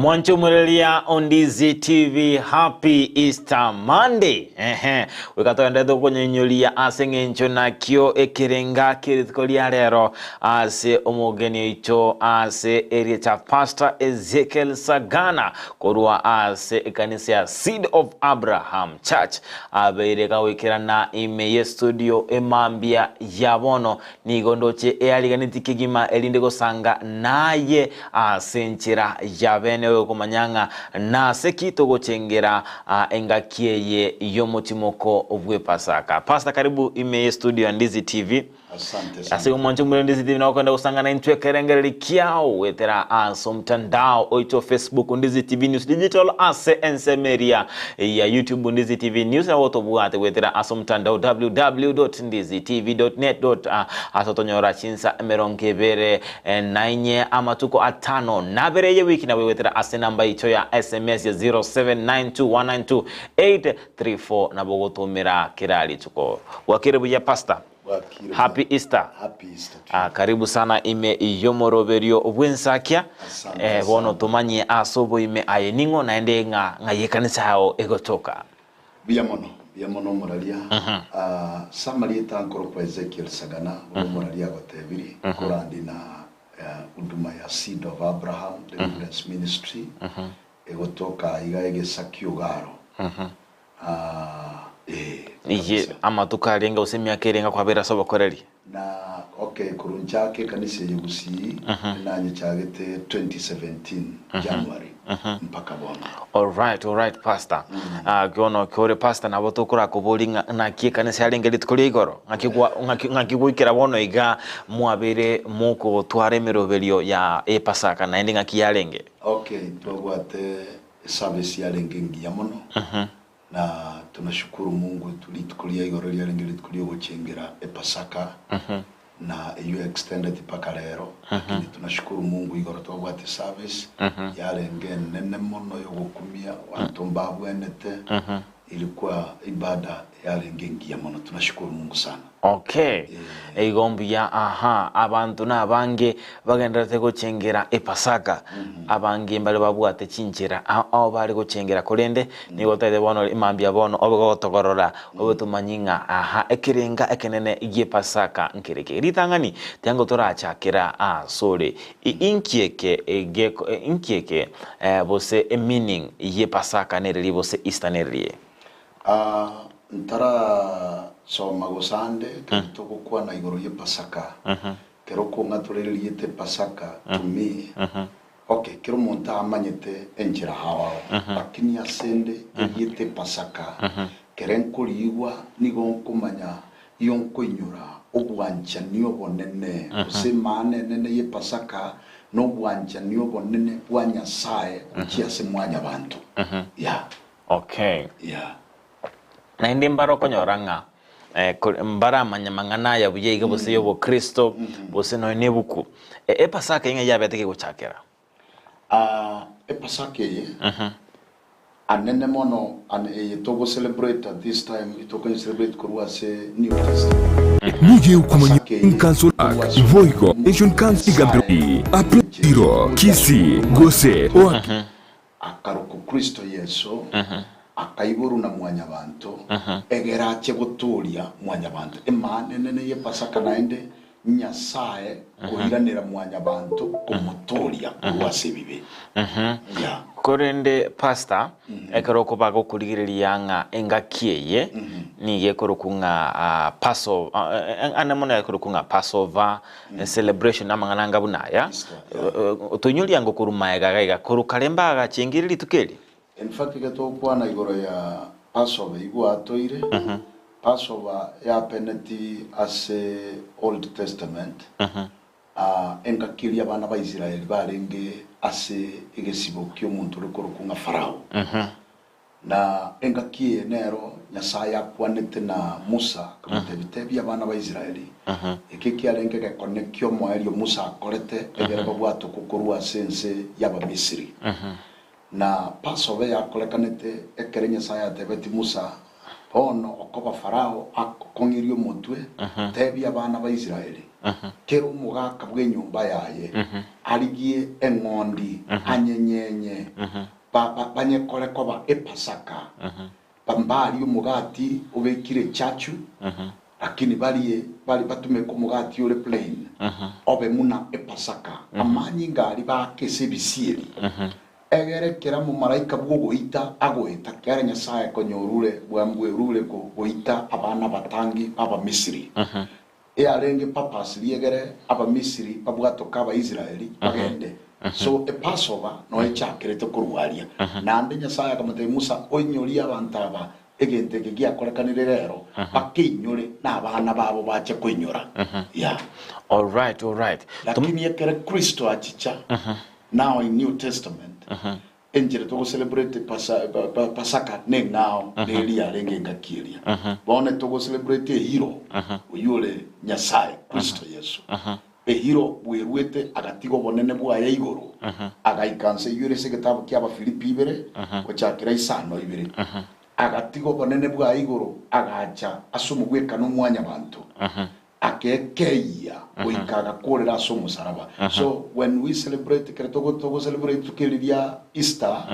Mwanche omoreria o Ndizi TV Happy Easter Monday. Ehe. Goika togenderete gokonyoinyoria ase eng'encho nakio ekerenga kierituko ria rero ase omogeni oito ase erieta Pastor Ezekiel Sagana korwa ase ekanisa ya Seed of Abraham Church abeire kagoikerana ime ye studio emambia ya bono Nigo ndoche eariganeti kegima erinde gosanga naye ase enchera ya bene oyokomanya ng'a nase ki togochengera engaki eye y'omotimoko bw'Epasaka. Pastor karibu ime ye studio ya Ndizi TV. Asante sana. Ase omwancho omure Ndizi TV nagokenda gosanga naintwe ekerengereri kiao goetera ase omtandao oito Facebook Ndizi TV News Digital ase ensemo eria ya YouTube Ndizi TV News nabo tobwate goetera ase omtandao www.ndizitv.net. Ase otonyora chinsa emerongo ebere na inye amatuko atano na abere ye wiki nabo goetera ase enamba yaito ya SMS ya 0792192834 nabo ogotomera kera rituko. Bwakire buya Pastor. Bwakire Happy buya. Easter. Happy Easter to you. Ah, karibu sana ime y'omoroberio bw'ensakia. Asante Eh, bono sana. tomanye ase oboime aye ning'o naende ng'a ng'ai ekanisa yao egotoka. Buya mono, buya mono omoraria. Ah, ase amarieta nkorokwa Ezekiel Sagana, buna omoraria agotebiri, nkorandi na eh, huduma ya Seed of Abraham Deliverance Ministry, egotoka aiga Egesakia Ogaro. Ah, eh, Iye kabisa. amatuko arenge gose emiaka erenge kwabeire ase obokoreri? Na okay korwa nchake ekanisa eye Gusii nanyechagete 2017 January mpaka bono. Alright, alright pastor. Ah, bono kore pastor nabo tokorakobori ng'a naki ekanisa yarenge rituko ria igoro? Ng'aki gwa ng'aki ng'aki goikera bono iga mwabeire mokotwara emeroberio ya epasaka naende ng'aki yarenge? Okay, twabwate Eservice yarenge engiya mono na tunashukuru Mungu rituko ria igoro riarenge rituko riogochengera epasaka na eyio extended mpaka rero lakini tunashukuru Mungu igoro twabwate eservice yarenge enene mono yogokumia abanto mbabwenete ilikuwa ibada yarenge engiya mono tunashukuru Mungu sana. Okay, igo mbuya aha, abanto nabange bagendererete gochengera Epasaka, abange mbare babwate chinchera ao ao bare gochengera, korende nigo otagete bono mambia bono obe gotogorora obe tomanyi ng'a aha ekerenga ekenene gi'Epasaka nkere eke. Ritang'ani tiango torachakera asore, inki eke geko inki eke gose emeaning y'Epasaka nereri gose Easter nereri? Aa, ntarasoma gose ande ekero togokwana igoro y'Epasaka, ekero okong'atorera erieta Epasaka to me, okay, kera omonto amanyete enchera ao ao, lakini asende erieta Epasaka, ekero nkoriigwa nigo nkomanya iyo nkoinyora obwanchani obonene, gose emaana enene y'Epasaka nobwanchani obonene bwa Nyasae gochia ase mwanyabanto. Yeah. Okay. Yeah. Naende mbare okonyora ng'a eh, kore- mbaramanye amang'ana aya buya iga gose ya obokristo gose nonya na ebuku. E- Epasaka ing'ai yabete kegochakera? Ah, epasaka eye anene mono ane eye togo celebrate at this time itokonye celebrate korwa ase New Testament. Nigo okomanya Pasaka eye Council korwa ase boigo omonto Nation Council Nyasaye igambero Apilo Kisii gose oa Akarokwa Kristo Yeso, akaiborwa na mwanyabanto, egere ache gotooria mwanyabanto. Emaana enene y'Epasaka naende Nyasae koiranera mwanyabanto komotooria korwa ase ebibe. Yeah. Korende pastor, ekero okoba gokorigereria ng'a engaki eye nigo ekorokwa ng'a Passover, ande mono ekorokwa ng'a Passover, Celebration amang'ana anga buna aya, toinyoria ango korwa maega iga iga, korwa kare mbagachengire rituko eri. In fact iga togokwana igoro ya Passover eyio gwatoire, Passover yapeneti ase Old Testament, engaki eria abana ba Israeli barenge ase egesibo ki'omonto ore korokwa ng'a Farao. Na engaki eye nero Nyasae akwanete na Musa, akamotebia, Tebia abana ba Israeli, Eke kiarenge egekone ki'omoerio Musa akorete egere babwatokwe korwa ase ense y'Abamisiri. Na Passover yakorekanete ekero Nyasae atebetie Musa, Bono okoba Farao akong'irie omotwe, tebia abana ba Israeli, Kera omogaka bw'enyomba yaye arigie eng'ondi anyenyenye, banyekore koba Epasaka, mbarie omogati obekire echachu, lakini barie batumeke omogati ore plain, obe buna Epasaka. Amanyinga aria baake ase ebisieri, Egere kera momalaika bw'ogoita agoeta, kera Nyasae konya orure bwambwerure goita abana abatangi b'Abamisiri. Eyarenge purpose riegere Abamisiri babwatoke Abaisraeli bagende. So Epassover noyo echakerete korwa aria. Naende Nyasae akamotebia Musa, Oinyorie abanto aba egento eke giakorekanire rero, bakeinyore na abana babo bache koinyora. Yeah. Alright, alright. Lakini ekere Kristo achicha, Now in New Testament, enchera togo celebrate Pasaka neng'ao neri yarenge engaki eria. Bono togo celebrate ehiro oyio ore Nyasae, Kristo Yeso. Ehiro bweruete agatiga obonene bwaye igoro, agaika nse eyio ere ase egetabu kia Abafilipi ibere, gochakera isano ibere. Agatiga obonene bwaye igoro, agacha ase omogwekano o mwanyabanto. Agekeyia goika agakoorera ase omosaraba. So when we celebrate ekero togo togo celebrate rituko eri ria Easter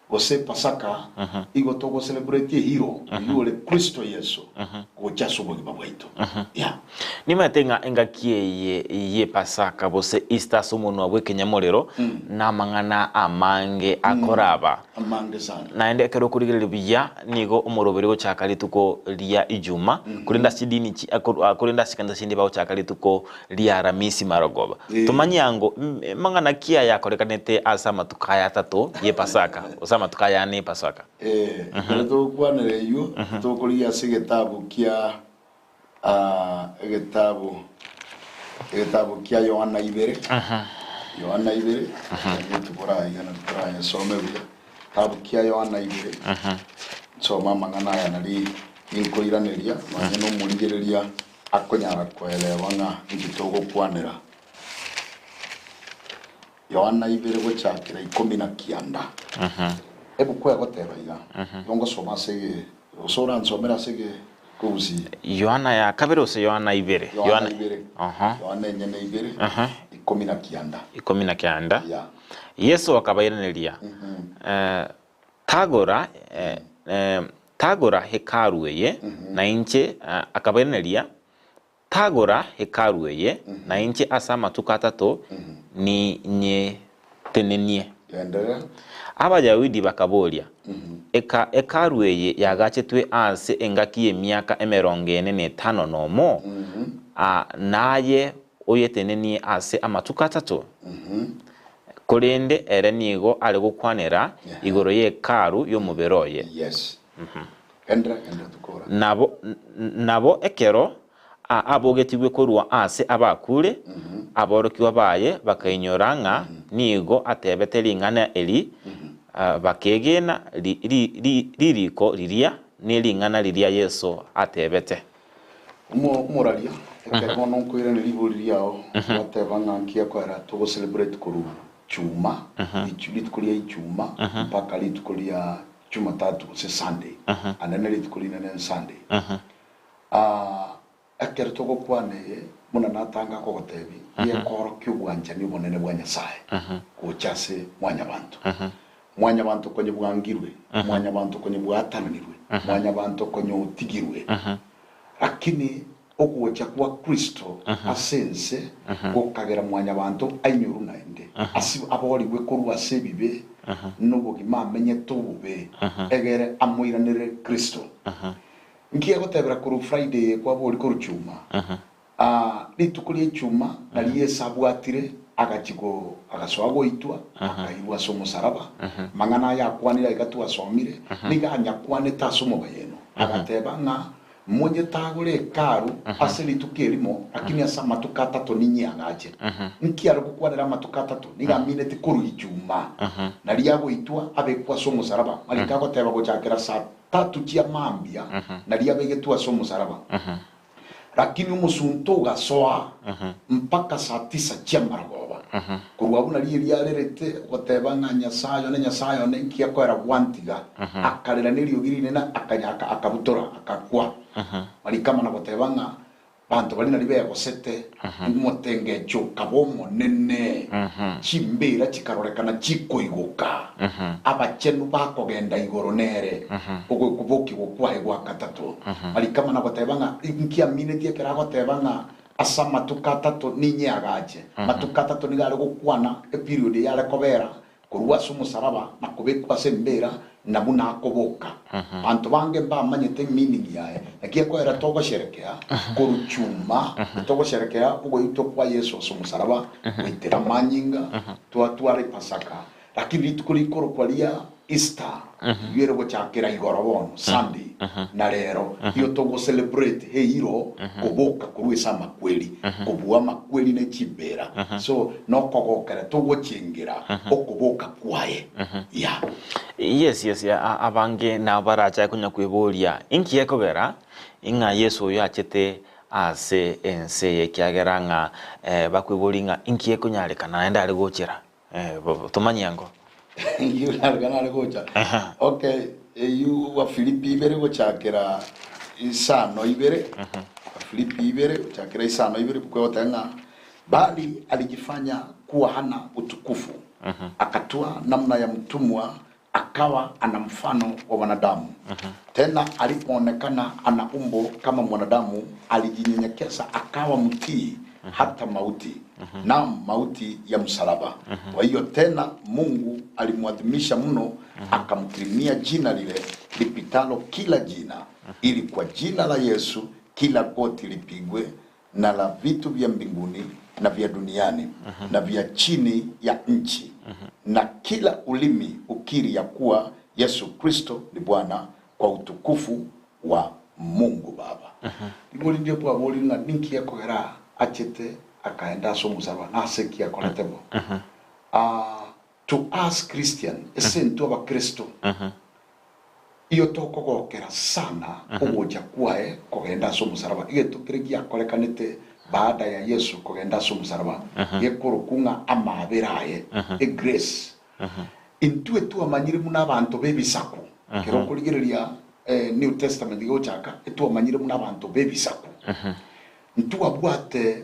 gose Pasaka igo togo celebrate ehiro oyio ore Kristo Yeso gocha ase obogima bwaito. Yeah. Nimanyete ng'a engaki eye y'Epasaka gose Easter ase omonwa bw'ekenyamorero namang'ana amange akoraba. Amange sana. Naende ekero okorigereria buya, nigo omoroberi ogochaka rituko ria Ijuma, korende ase chidini chi korende ase chikanisa chinde bagochaka rituko ria Aramisi marogoba. Tomanye ango mang'ana ki aya akorekanete ase amatuko aya atato y'Epasaka, gose amatuko aya ane y'Epasaka? Ekero togokwanera eyio, tokorigia ase egetabu kia egetabu egetabu kia Yohana ibere, Yohana ibere, naende tikoraiga nari torayesome buya, getabu kia Yohana ibere, nsome amang'ana aya nari ninkoiraneria nonye na omorigereria akonyara koelewa ng'a inki togokwanera. Yohana ibere gochakera ikomi na kianda. Ebuku egoteba iga, igo ngosoma ase ege, gose oransomere ase ege kegusii. Yohana ya kabere gose Yohana ibere? Yohana ibere. Yohana enyene ibere, ikomi na kianda. Ikomi na kianda. Yeah. Yeso akabairaneria, Tagora, tagora Hekalu eye, na inche, akabairaneria, Tagora Hekalu eye, na inche ase amatuko atato ninyetenenie. Genderera. Abayahudi bakaboria, Eka Hekalu eye yagachetwe ase engaki y'emiaka emerongo ene na etano nomo, aa, naye oyetenenie ase amatuko atato? Korende ere nigo are gokwanera igoro ye Hekalu y'omobere oye. Yes. Genderera, genderera tokora. Nabo, nabo ekero abogetigwe korwa aase abakure, aborokigwa baye bakainyora ng'a nigo atebete ring'ana eri, bakegena ririko riria ne ring'ana riria Yeso atebete. Omoraria, ekero bono nkoirania ribori riao, gwateba ng'a nki gekoera togo celebrate korwa chuma, rituko ria ichuma mpaka rituko ria Jumatatu gose Sunday, ande ne rituko rinene Sunday. Ekero togokwana eye, buna natanga kogotebi, gekoorokia obwanchani obonene bwa Nyasae gocha ase mwanyabanto. Mwanyabanto konye bwangirwe, mwanyabanto konye bwatananirwe, mwanyabanto konye otigirwe. Lakini ogocha kwa Kristo ase ense gokagera mwanyabanto ainyorwe naende, ase aborigwe korwa ase ebibe na obogima amenyete obobe, egere amoiranere Kristo. Nki agotebera korwa Friday eye kwabori korwa chuma? Rituko ria echuma nario Yeso abwatire agachia agasoa goitwa, akairwa ase omosaraba. Amang'ana aya akwanire aiga twasomire, nigo anyakwanete ase omobayeno, agateba ng'a Monyetagore Hekalu ase rituko erimo, lakini ase amatuko atato ninyeagache. Nki are gokwanera amatuko atato? Nigo amineti korwa Ijumaa, nario agoitwa abekwe ase omosaraba. Mariko agoteba gochakera saa tatu chia mambia, nario abegetwe ase omosaraba. Lakini omosunte ogasoa mpaka saa tisa chi'amarogoba. Korwa abwo nario Elia arerete, ogoteba ng'a Nyasae one, Nyasae one, inki gekoera gwantiga? Akarera neriogi rinene, akanyaka, akabutora, akakwa. Mariko amana goteba ng'a Abanto baria nario begosete, omotengecho okaba omonene, chimbeera chikarorekana chikoigoka, abachenu bakogenda igoro nere, ogokobokigwa kwaye gwa gatato. Mariko amana goteba ng'a inki aminetie ekero agoteba ng'a ase amatuko atato ninyeagache. Amatuko atato nigo are gokwana eperiod eye are kobera Korwa ase omosaraba na kobekwa ase embeera, na buna akoboka. Abanto bange mbamanyete meaning yaye. Naki ekoera togosherekea korwa chuma, togosherekea ogoitwa kwa Yeso ase omosaraba, goitera amanyinga, twatwara epasaka. Lakini rituko rikorokwa ria Easter, riria ere gochakera igoro bono, Sunday, na rero, nigo togo celebrate eiro koboka korwa ase amakweri, kobua amakweri ne chimbeera. So nokogokera togochengera okoboka kwaye. Yeah. Yes, yes, abange nabo barachake konya kweboria, inki gekogera ing'a Yeso oyo achete ase ense eye ekiagera ng'a bakweboria ng'a inki gekonyarekana naende are gochera. Tomanyie ango. Inki gekonyarekana are gocha? Okay, eyio Wafilipi ibere gochakera isano ibere, Wafilipi ibere gochakera isano ibere, ebuku egoteba ng'a Bali alijifanya kuwa hana utukufu, akatwaa namna ya mtumwa, akawa ana mfano wa wanadamu. Tena alipoonekana ana umbo kama mwanadamu, alijinyenyekeza akawa mtii hata mauti, naam, mauti ya msalaba. Kwa hiyo tena Mungu alimwadhimisha mno, akamkirimia jina lile lipitalo kila jina, ili kwa jina la Yesu kila goti lipigwe, na la vitu vya mbinguni na vya duniani na vya chini ya nchi, na kila ulimi ukiri ya kuwa Yesu Kristo ni Bwana, kwa utukufu wa Mungu Baba. Nigo rinde bwaborire ng'a ninki gekogera achete akaenda ase omosaraba na ase ki akorete bo. To us Christian, ase intwe abakristo, iyo tokogokera sana ogocha kwaye kogenda ase omosaraba. Egento keria giakorekanete baada ya Yeso kogenda ase omosaraba gekorokwa ng'a amaabera aye, egrace. Intwe twamanyire buna abanto b'ebisaku, ekero okorigereria New Testament egochaka, etwamanyire buna abanto b'ebisaku. Ntwabwate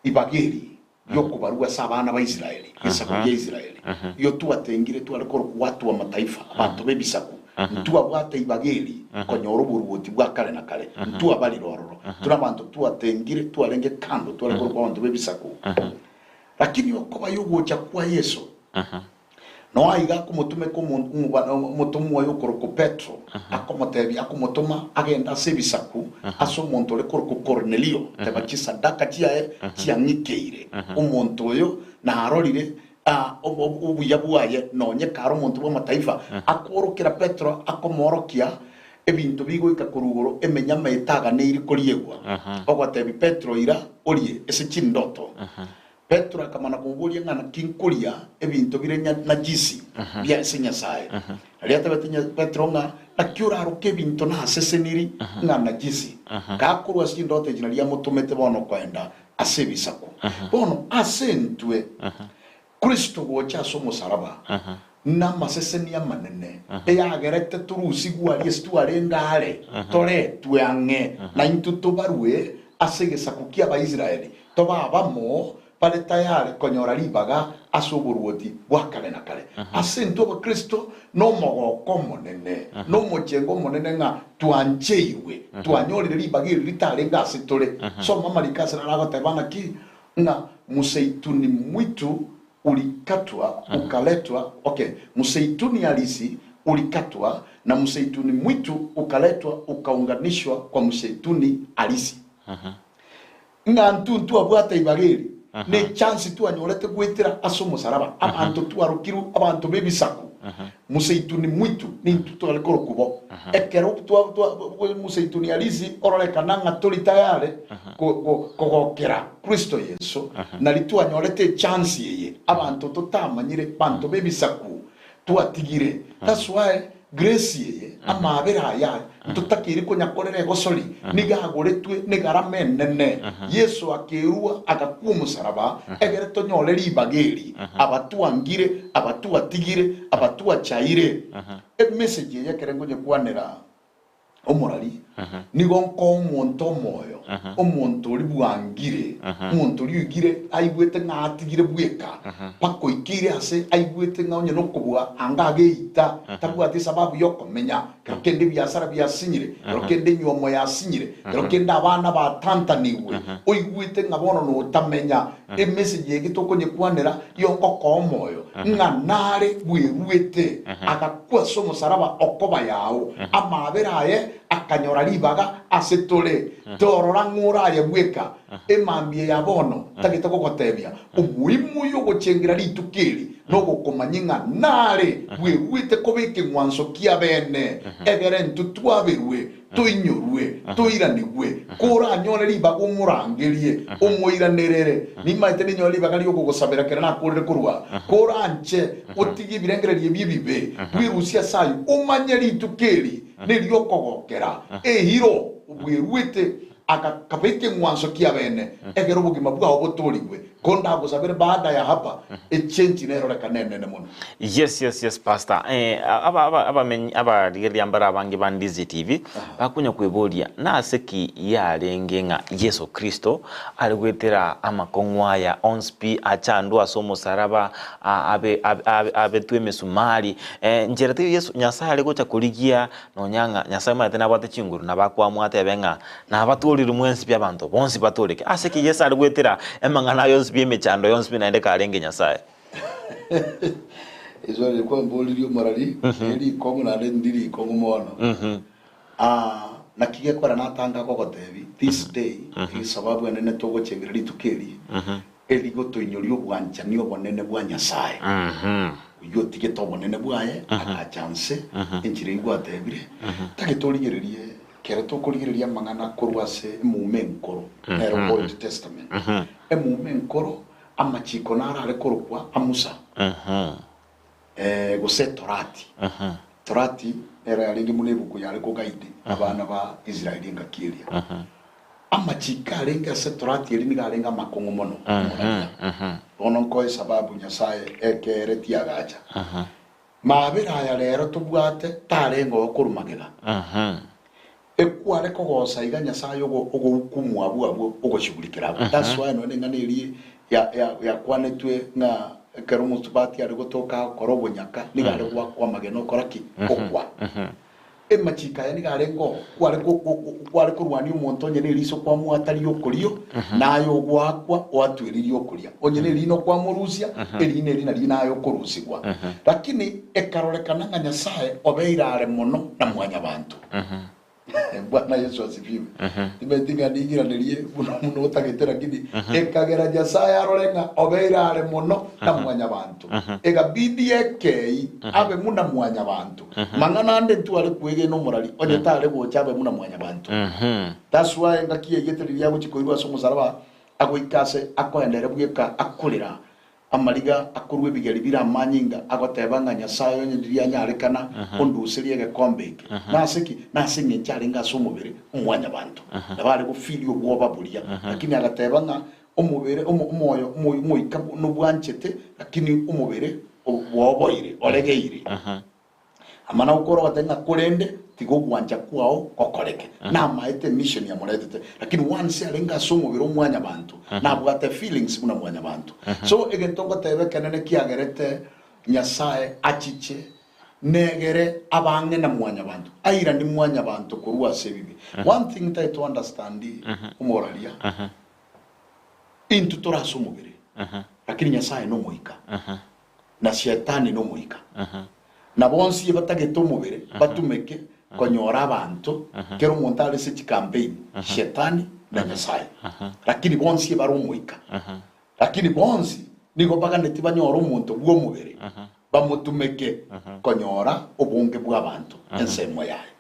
Ibaga eri ri'okobarua ase abana ba Israeli, egesaku gia Israeli, igo twatengire tware korokwa watu wa mataifa, abanto b'ebisaku, ntwabwate ibaga eri konyora oboruoti bwa kare na kare, ntwabarire ororo. Tore abanto twatengire, twarenge kando, tware korokwa abanto b'ebisaku. Lakini okoba y'ogocha kwa Yeso, Noa aiga akomotomeka omotomwa oye okorokwa Petro, akomotebia, akomotoma agende ase ebisaku ase omonto ore korokwa Kornelio, teba chisadaka chiaye chiang'ikeire. Omonto oyo narorire obuya bwaye, nonye kare omonto bw'amataifa, akoorokera Petro, akomoorokia ebinto bigoika korwa igoro, emenyama etaganeiri koriegwa, ogotebia Petro, Ira orie ase chindoto. Petero akamana komoboria ng'a naki nkoria ebinto bire najisi bia ase Nyasae. Nario atebetie Petero ng'a naki oraroke ebinto naseseniri ng'a najisi, gakorwa ase chindoto echi nario amotomete bono koenda ase ebisaku. Bono ase intwe Kristo gocha ase omosaraba namaseseni amanene, eyagerete torusigwe aria ase twarenge are, toretwe ang'e naintwe tobarue ase egesaku ki'Abaisraeli, tobe abamo bare tayare konyora ribaga ase oboruoti bwa kare na kare. Ase intwe Abakristo nomogoko omonene, nomochengo omonene ng'a twancheirwe, twanyorire ribaga eri ritarenge ase tore. Soma amariko ase naragoteba naki ng'a museituni mwitu ulikatwa ukaletwa, okay, museituni halisi ulikatwa na museituni mwitu ukaletwa ukaunganishwa kwa museituni halisi. Ng'a intwe ntwabwate ibaga eri, ne chance twanyorete goetera ase omosaraba, abanto twarokirwe abanto b'ebisaku, museituni mwitu nintwe tware korokwa bo. Ekero twa twa museituni halisi ororekana ng'a tori tayare ko ko kogokera Kristo Yeso, nari twanyorete echance eye, abanto totamanyire, banto b'ebisaku twatigire. That's why. Grace eye, amaabera aya ntotakeire konyakorera egosori, nigo agoretwe negarama enene. Yeso akerua agakwa omosaraba, egere tonyore ribaga eri, abatwangire, abatwatigire, abatwachaire. Emessage eye ekere nkonyekwanera omorari, nigo nkoa omonto omoyo, omonto oria bwangire, omonto oria oigire aigwete ng'a atigire bweka, mpaka oikeire ase aigwete ng'a onye nokobua anga ageita, tabwati esababu y'okomenya, kero kende ebiasara biasinyire, kero kende enywomo yasinyire, kero kende abana batantanigwe, oigwete ng'a bono notamenya. Emessage eye tokonyekwanera yongokoa omoyo, ng'a nare bweruete agakwa ase omosaraba okoba yao, amaabera aye akanyora ribaga ase tore. Torora ng'a ore aye bweka. Emambia ya bono ntagete gogotebia, omoimo oyo ogochengera rituko eri nogokomanyia ng'a nare bweruete koba ekeng'wanso ki'abeene, egere intwe twaberwe toinyorwe, toiranigwe, koranyore ribaga omorangerie, omoiranerere. Nimaete ninyore ribaga ri'okogosabera kere nakorire korwa aa. Koranche otige ebirengererio ebi ebibe, bwerusie ase ayio, omanye rituko eri neri'okogokera eiro bweruete, agakaba ekeng'wanso ki'abeene, egere obogima bwao botoorigwe. Kondagosabere baada ya hapa, echenchi nerorekane enene mono. Yes yes yes pastor eh, aba aba abamenyi abarigereria mbare abange ba Ndizi TV bakonya kweboria nase ki yarenge ng'a Yeso Kristo are goetera amakong'u aya onsi pi achandwe ase omosaraba a- abe abe abe abetwe emesumari eh, nchera teiyo Yeso Nyasaye are gocha korigia nonya ng'a Nyasaye omanyete nabwate chinguru nabo akoamua atebe ng'a Nabatoorirwe mwensi pi abanto bonsi batooreke. Ase ki Yeso are goetera emang'ana aya yonsi pi emechando yonsi pi naende karenge Nyasae? Iswali eri kwamboririe omorari, nerikong'u naende ndiri rikong'u mono. Ah, naki gekora natanga gogotebi, this day, esababu enene togochengera rituko eri, erigotoinyoria obwanchani obonene bwa Nyasae, oyio otigete obonene bwaye agacha nse, enchera eyio gwatebire, tagete origererie Kero tokorigereria amang'ana korwa ase emuma enkoro, nero Old Testament, emuma enkoro, amachiko naro are korokwa a Musa, gose Etorati. Torati nero yarenge buna ebuku yare koguide abana ba Israeli engaki eria. Amachiko arenge ase Etorati eria nigo arenge amakong'u mono omoraria. Bono nkoe esababu Nyasaye ekeeretie agacha. Mabera aya rero tobwate tarenge oo korwa magega. Ekware kogosa iga Nyasaye ogo ogohukumu abwo abwo ogoshughulikera abwo. That's why nonya neng'ana eria ya ya yakwanetwe ng'a ekero omosubati are gotoka agokora obonyaka nigo are goakwa amagena okora ki? Okwa. Emachiko aya nigo arenge oo, kware ko- ko- ko- kware korwania omonto onye neriso kwamwata riokorio, naye ogoakwa oatweririe okoria. Onye nerino kwamorusia, erino eri nario naye okorusigwa. Lakini ekarorekana ng'a Nyasae obeire are mono na mwanyabanto. Bwana Yesu asifiwe. Timanyeti ng'a ning'iranerie buna buna otagete lakini ekagera Nyasae arore ng'a obeire are mono na mwanyabanto. Egabidi ekei abe buna mwanyabanto. Mang'ana ande ntware kwegena omorari onye tare gocha abe buna mwanyabanto. That's why engaki yaigete riria agochia koirwa ase omosaraba agoika ase akoenda ere bweka akorera amariga akorwa ebigeri bire amanyinga agoteba ng'a Nyasae onye ndiria anyarekana onduserie egekombe eke. Nase ki? Nase eng'encho arenge ase omobere omwanyabanto. Nabo are gofiria obwoba boria. Lakini agateba ng'a omobere omo omoyo omoika nobwanchete lakini omobere bwoboire, oregeire. Amana gokora ogoteba ng'a korende tiga ogwancha kwao gokoreke. Namaete emission yamoretete, lakini once arenge ase omobere o mwanyabanto, nabwate feelings buna mwanyabanto. So egento ngoteba ekenene kiagerete Nyasae achiche negere abang'e na mwanyabanto, airanie mwanyabanto korwa ase ebibe. One thing ntagete o understand omoraria, intwe tore ase omobere, lakini Nyasae nomoika. na Shetani nomoika, na bonsi ebatagete omobere batumeke konyora abanto, kera omonto are ase chikampeini, Shetani na Nyasae, lakini bonsi ebare omoika, lakini bonsi nigo baganeti banyore omonto bw'omobere bamotumeke konyora obonge bw'abanto ensemo yaye.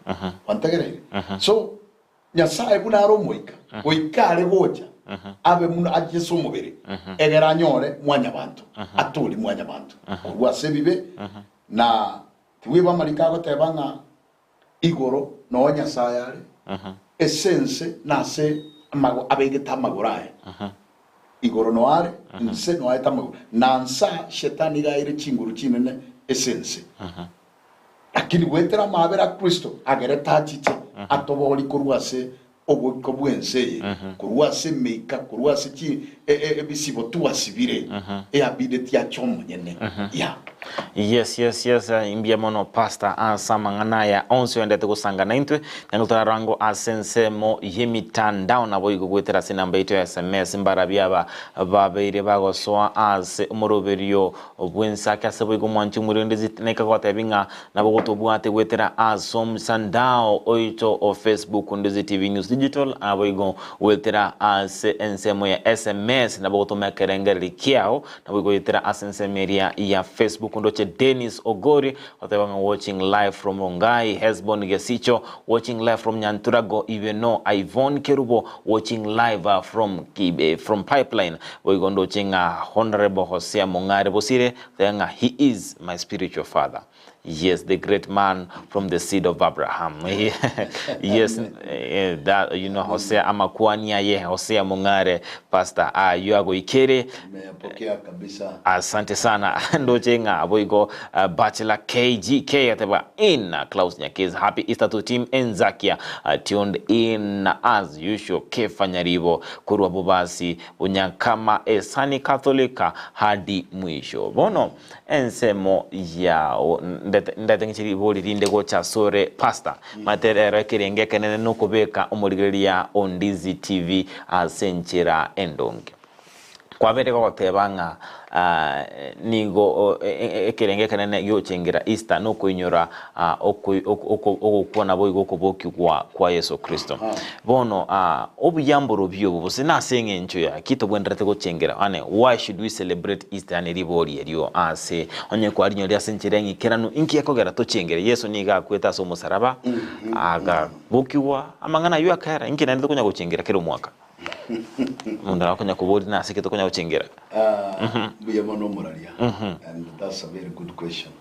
Kwantegereire? So Nyasae buna are Omoika, goika are gocha abe buna ache ase omobere, egere anyore mwanyabanto, atoorie mwanyabanto korwa ase ebibe, na. Tibweba amariko agoteba ng'a igoro noo Nyasae are, ase ense nase amago abegete amagoro aye. Igoro noo are, inse noo aete amagoro. Na nsa Shetani iga aire chinguru chinene ase ense. Lakini goetera amaabera a Kristo agerete achiche atoborie korwa ase oboiko bw'ense eye, korwa ase emeika, korwa ase chi ebisibo twasibire, eabideti ache omonyene. Yeah. Yes, yes, yes, mbuya mono pastor ase amang'ana aya onsi oendete gosanga naintwe. Naende torarango ase ensemo y'emitandao naboigo goetera ase enamba yaito ya SMS mbarabio aba babeire bagosoa ase omoroberio bw'ensake ase boigo omwanchi omorende naika gotebi ng'a Nabo gotobwate goetera ase omsandao oito o Facebook Nduzi TV News Digital, naboigo goetera ase ensemo ya SMS, nabo gotoma ekerengereri kiao, naboigo goetera ase ensemo eria ya Facebook. Ndoche Dennis Ogori goteba ng'a watching live from Rongai, Hesbon Gesicho watching live from Nyanturago, Ibeno, Ivonne Kerubo watching live from Kibe, from Pipeline, boigo ndoche ng'a Honourable Hosea Mong'are Bosire Teba ng'a he is my spiritual father. Yes, the great man from the seed of Abraham. Yes, eh, that, you know, Hosea amakwani aye, Hosea Mong'are, Pastor, ayio agoikere. Nimeyapokea kabisa. Asante sana ndoche ng'a boigo Bachelor KGK ateba in Klaus Nyakezi happy Easter to team Enzakia tuned in as usual Kefa Nyaribo korwa Bobasi Bunyankama esani Katholika hadi mwisho. Bono ensemo yao ndete ng'iche ribori rinde gocha asore pastor. Mate rero ekerenge ekenene nokobeka omorigereria o Ndizi TV ase enchera endonge. Kwabere gogoteba ng'a nigo ekerenge ekenene giochengera Easter nokoinyora ogokwa naboigo okobokigwa kwa Yeso Kristo. Bono obuya mborobio obo gose nase eng'encho ya ki tobwenerete gochengera? Yaani why should we celebrate Easter? Yaani ribori erio ase onye kwarinyoria ase enchera eng'ikeranu inki gekogera tochengere? Yeso nigo akwete ase omosaraba agabokigwa amang'ana ayio akaera inki naende tokonya gochengera kera omwaka? Omonto akonya koboria nase ki tokonya gochengera? Mbuya mono omoraria and that's a very good question.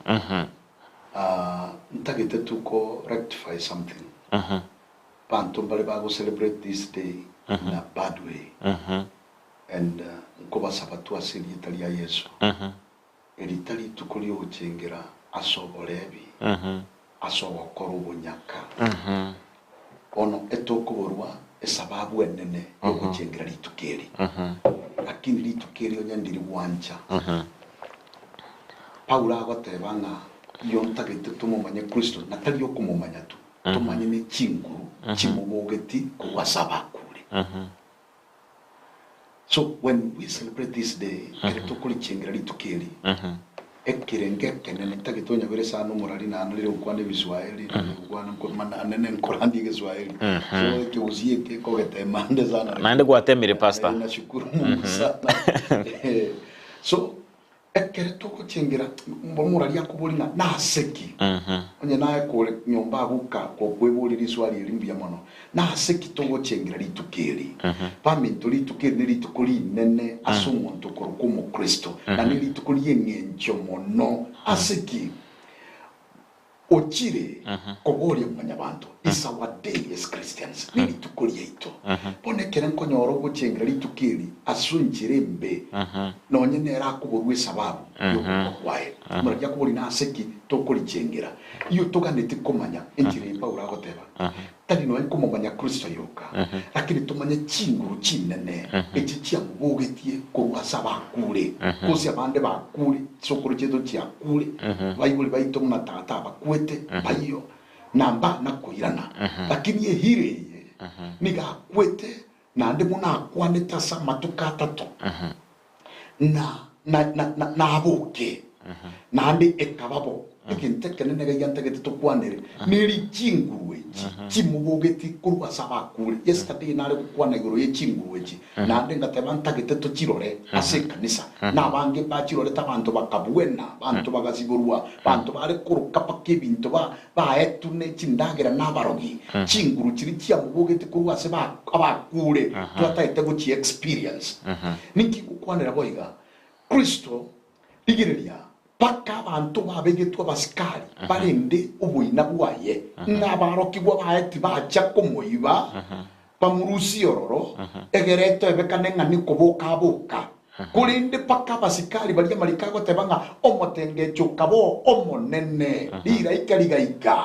Ntagete tu ko rectify something. Banto mbare bago celebrate this day in a bad way and nkobasaba tu ase erieta ria Yeso, eri tari rituko riogochengera ase oborebi, ase ogokora obonyaka. Bono etokoborwa esababu enene yogochengera rituko eri, lakini rituko eri onye ndiri gwancha. Paulo agoteba ng'a iyo ntagete tomomanye Kristo, na tari okomomanya tu, tomanye ne chinguru chimobogeti korwa ase abakure. So when we celebrate this day, ekero tokorichengera rituko eri, ekerengo ekenene ntagete onyabere sana omorari naende rire gokwana ebiswahili, rire gokwana nko- mana nene nkorandie egeswahili. So ekegusii eke nkogetema ande sana. Naende gwatemire, Pastor. Eh, nashukuru Mungu sana. Eh, so Ekero togochengera omorari akoboria ng'a nase ki, onye naye kore nyomba agwo gokweboria riswali eri mbuya mono, nase ki togochengera rituko eri? Baminto, rituko eri nerituko rinene ase omonto okorokwa omokristo, na nerituko ri'eng'encho mono. Ase ki? Ochire koboria mwanyabanto, Is our day as Christians, nerituko riaito. Bono ekero nkonyora ogochengera rituko eri ase enchera embe, nonye nere akoborwa esababu yogokwa kwaye. Omorabia akoboria nase ki tokorichengera? Iyo toganeti komanya enchera eye Paulo agoteba. Tari nonya nkomomanya Kristo yoka, lakini tomanye chinguru chinene echi chiamobogetie korwa ase abakure, gose abande bakure, chisokoro chiaito chiakure, baibori baito buna tata abakwete, mbayio, na mbana koirana. Lakini ehira eye nigo akwete, naende buna akwanete ase amatuko atato, na, na, na, na, naboke, naende ekaba bo. Egento ekenene iga ntagete tokwanere neri chinguru echi chimobogetie korwa ase abakure. Yesterday nare gokwana igoro ye chinguru echi, naende ngateba ntagete tochirore ase ekanisa, na abange mbachirorete abanto bakabwena, abanto bagasiborwa, abanto bare koroka mpaka ebinto ba baetwe ne chindagera na abarogi. Chinguru chiria chiamobogetie korwa ase ba abakure twatagete gochi experience. Ninki ngokwanera boiga? Kristo, rigereria. Mpaka abanto babegetwe abasikari barende oboina bwaye, ng'a abarokigwa baye tibacha komoiba bamorusie ororo, egere etoebekane ng'a nikoboka aboka. Korende mpaka abasikari baria amariko agoteba ng'a omotengecho okaba omonene, riraika rigaika,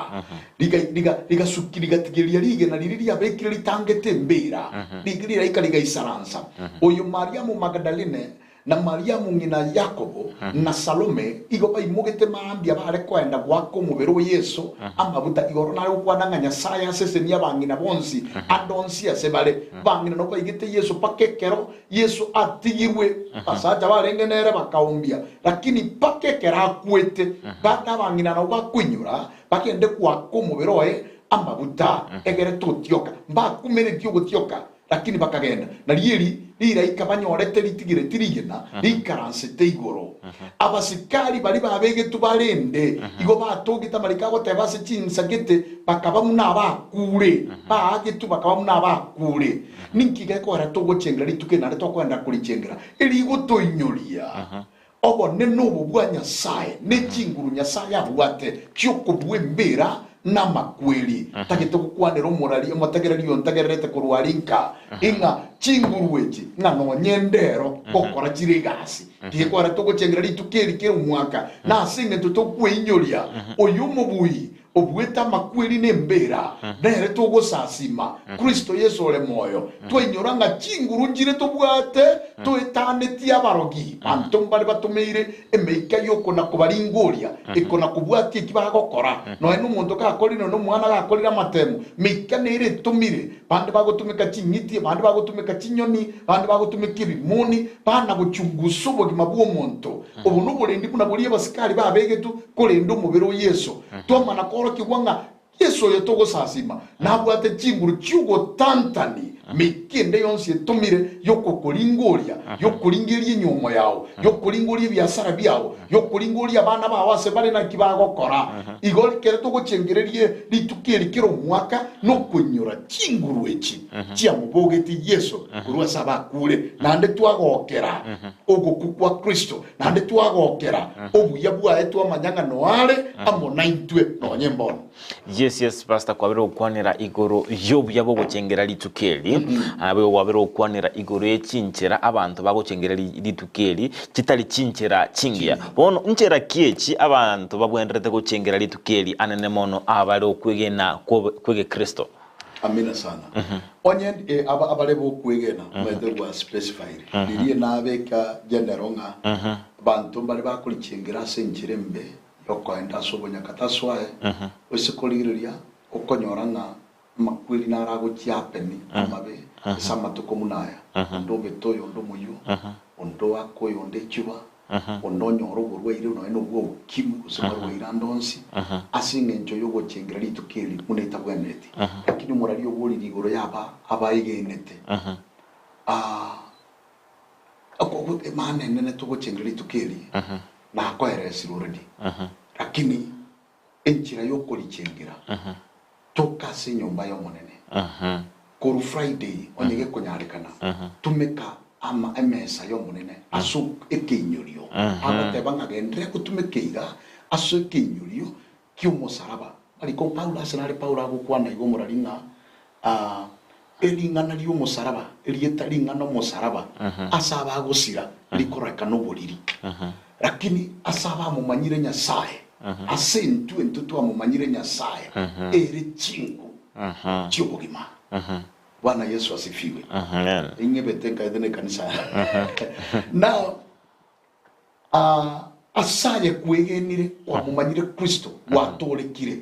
riga- riga- rigasuki rigatigeria rigena riria riabekire ritangete embera, riraika rigaisaransa. Oyo Mariamu Magdalene Na Mariamu ng'ina Yakobo, na Salome, igo baimogete mambia baare koenda goaka omobere o Yeso amaguta. Igoro nare gokwana ng'a Nyasae asesenie abang'ina bonsi ande onsi ase bare. Bang'ina nabo baigete Yeso mpaka ekero Yeso atigirwe. Abasacha barenge nere bakaombia, lakini mpaka ekero akwete. Bande abang'ina nabo bakoinyora bagende goaka omobere oye amaguta, egere totioka. Mbakumeretie ogotioka. Lakini bakagenda, na rieri riraika banyorete ritigireti rigena riikaransete igoro. Abasikari baria babegetwe barende igo batogete amariko agoteba ase chinsa gete, bakaba buna abakuure, baagetwe bakaba buna abakuure. Ninki gekogera togochengera rituko eri naende tokogenderera korichengera? Erigotoinyoria Obonene obo bwa Nyasae ne chinguru Nyasae abwate chi'okobua embera na amakweri. Ntagete gokwanera omorari omotegereri oyo ntegererete korwa aria nka, ing'a chinguru echi ng'a nonye ndero gokora chire egasi. Tigekwara togochengera rituko eri kera omwaka, na ase engencho tokweinyoria oyo omobui obuete amakweri na embera, nere togosasima, Kristo Yeso ore moyo. Twainyora ng'a chinguru nchire tobwate toetanetie abarogi, banto mbare batomeire emeika y'okona-kobaringoria, ekona-kobwatia eki bagokora. Nonya nomonto gakorire, nonya nomwana gakorire amatemo, meika nere etomire, bande bagotumeka ching'iti, abande bagotumeka chinyoni, bande bagotumeka ebimoni, bana gochungusa obogima bw'omonto. Obo noborendi buna boria abasikari babegetwe korenda omobere o Yeso. Twamana koorokigwa ng'a Yeso oyo togosasima nabwate chinguru chi'ogotantani meika ende yonsi etomire y'okokoringoria, y'okoringeria enyuomo yao, y'okoringoria ebiasara biao, y'okoringoria abana bao ase bare naki bagokora. Igo ekero togochengereria rituko eri kera omwaka nokoinyora chinguru echi chiamobogetie Yeso korwa ase abakure, naende twagokera ogokwa kwa Kristo, naende twagokera obuya bwaye twamanya ng'a noare amo naintwe nonye mbono. Yes, yes, Pastor, kwabire gokwanera igoro y'obuya bw'ogochengera rituko eri. Nabo kwabire gokwanera igoro y'echinchera abanto bagochengera ri- rituko eri chitari chinchera chingiya. Bono nchera ki echi abanto babwenerete gochengera rituko eri anene mono abare okwegena kwobe- kw'egekristo? Amina sana. Onye eh, aba abare bokwegena omanyete gwa specified riria nabeka general ng'a banto mbare bakorichengera ase enchera embe yokoenda ase obonyakataso aye ase korigereria okonyora ng'a amakweri naro agochia happen amabe ase amatuko buna aya onde obete oyonde omoyio onde oake oyonde echuba Onde onyore oborwaire nonya nobwa ukimwi gose marwaire ande onsi, ase engencho y'ogochengera rituko eri buna etabwenereti. Lakini omorari oborire igoro y'aba abaegenete, ah, oko- emaana enene togochengera rituko eri, nakoeresire already. Lakini enchera y'okorichengera, toka ase enyomba y'Omonene, korwa Friday onye gekonyarekana, tumeka ama emesa y'Omonene ase ekeinyorio. Agoteba ng'a genderera gotumeka iga ase ekeinyorio ki'omosaraba. Mariko Paulo ase nare Paulo agokwana iga omorari ng'a ah, ering'ana ri'omosaraba, erieta ring'ana omosaraba, ase abagosira rikororekana oboriri. Lakini ase abamomanyire Nyasae, ase intwe intwe twamomanyire Nyasae, ere chinguru chi'obogima. Bwana Yesu asifiwe. Ing'ebete nkaete nekanisa. Now, ah, ase aye kwegenire kwamomanyire Kristo, gwatorekire.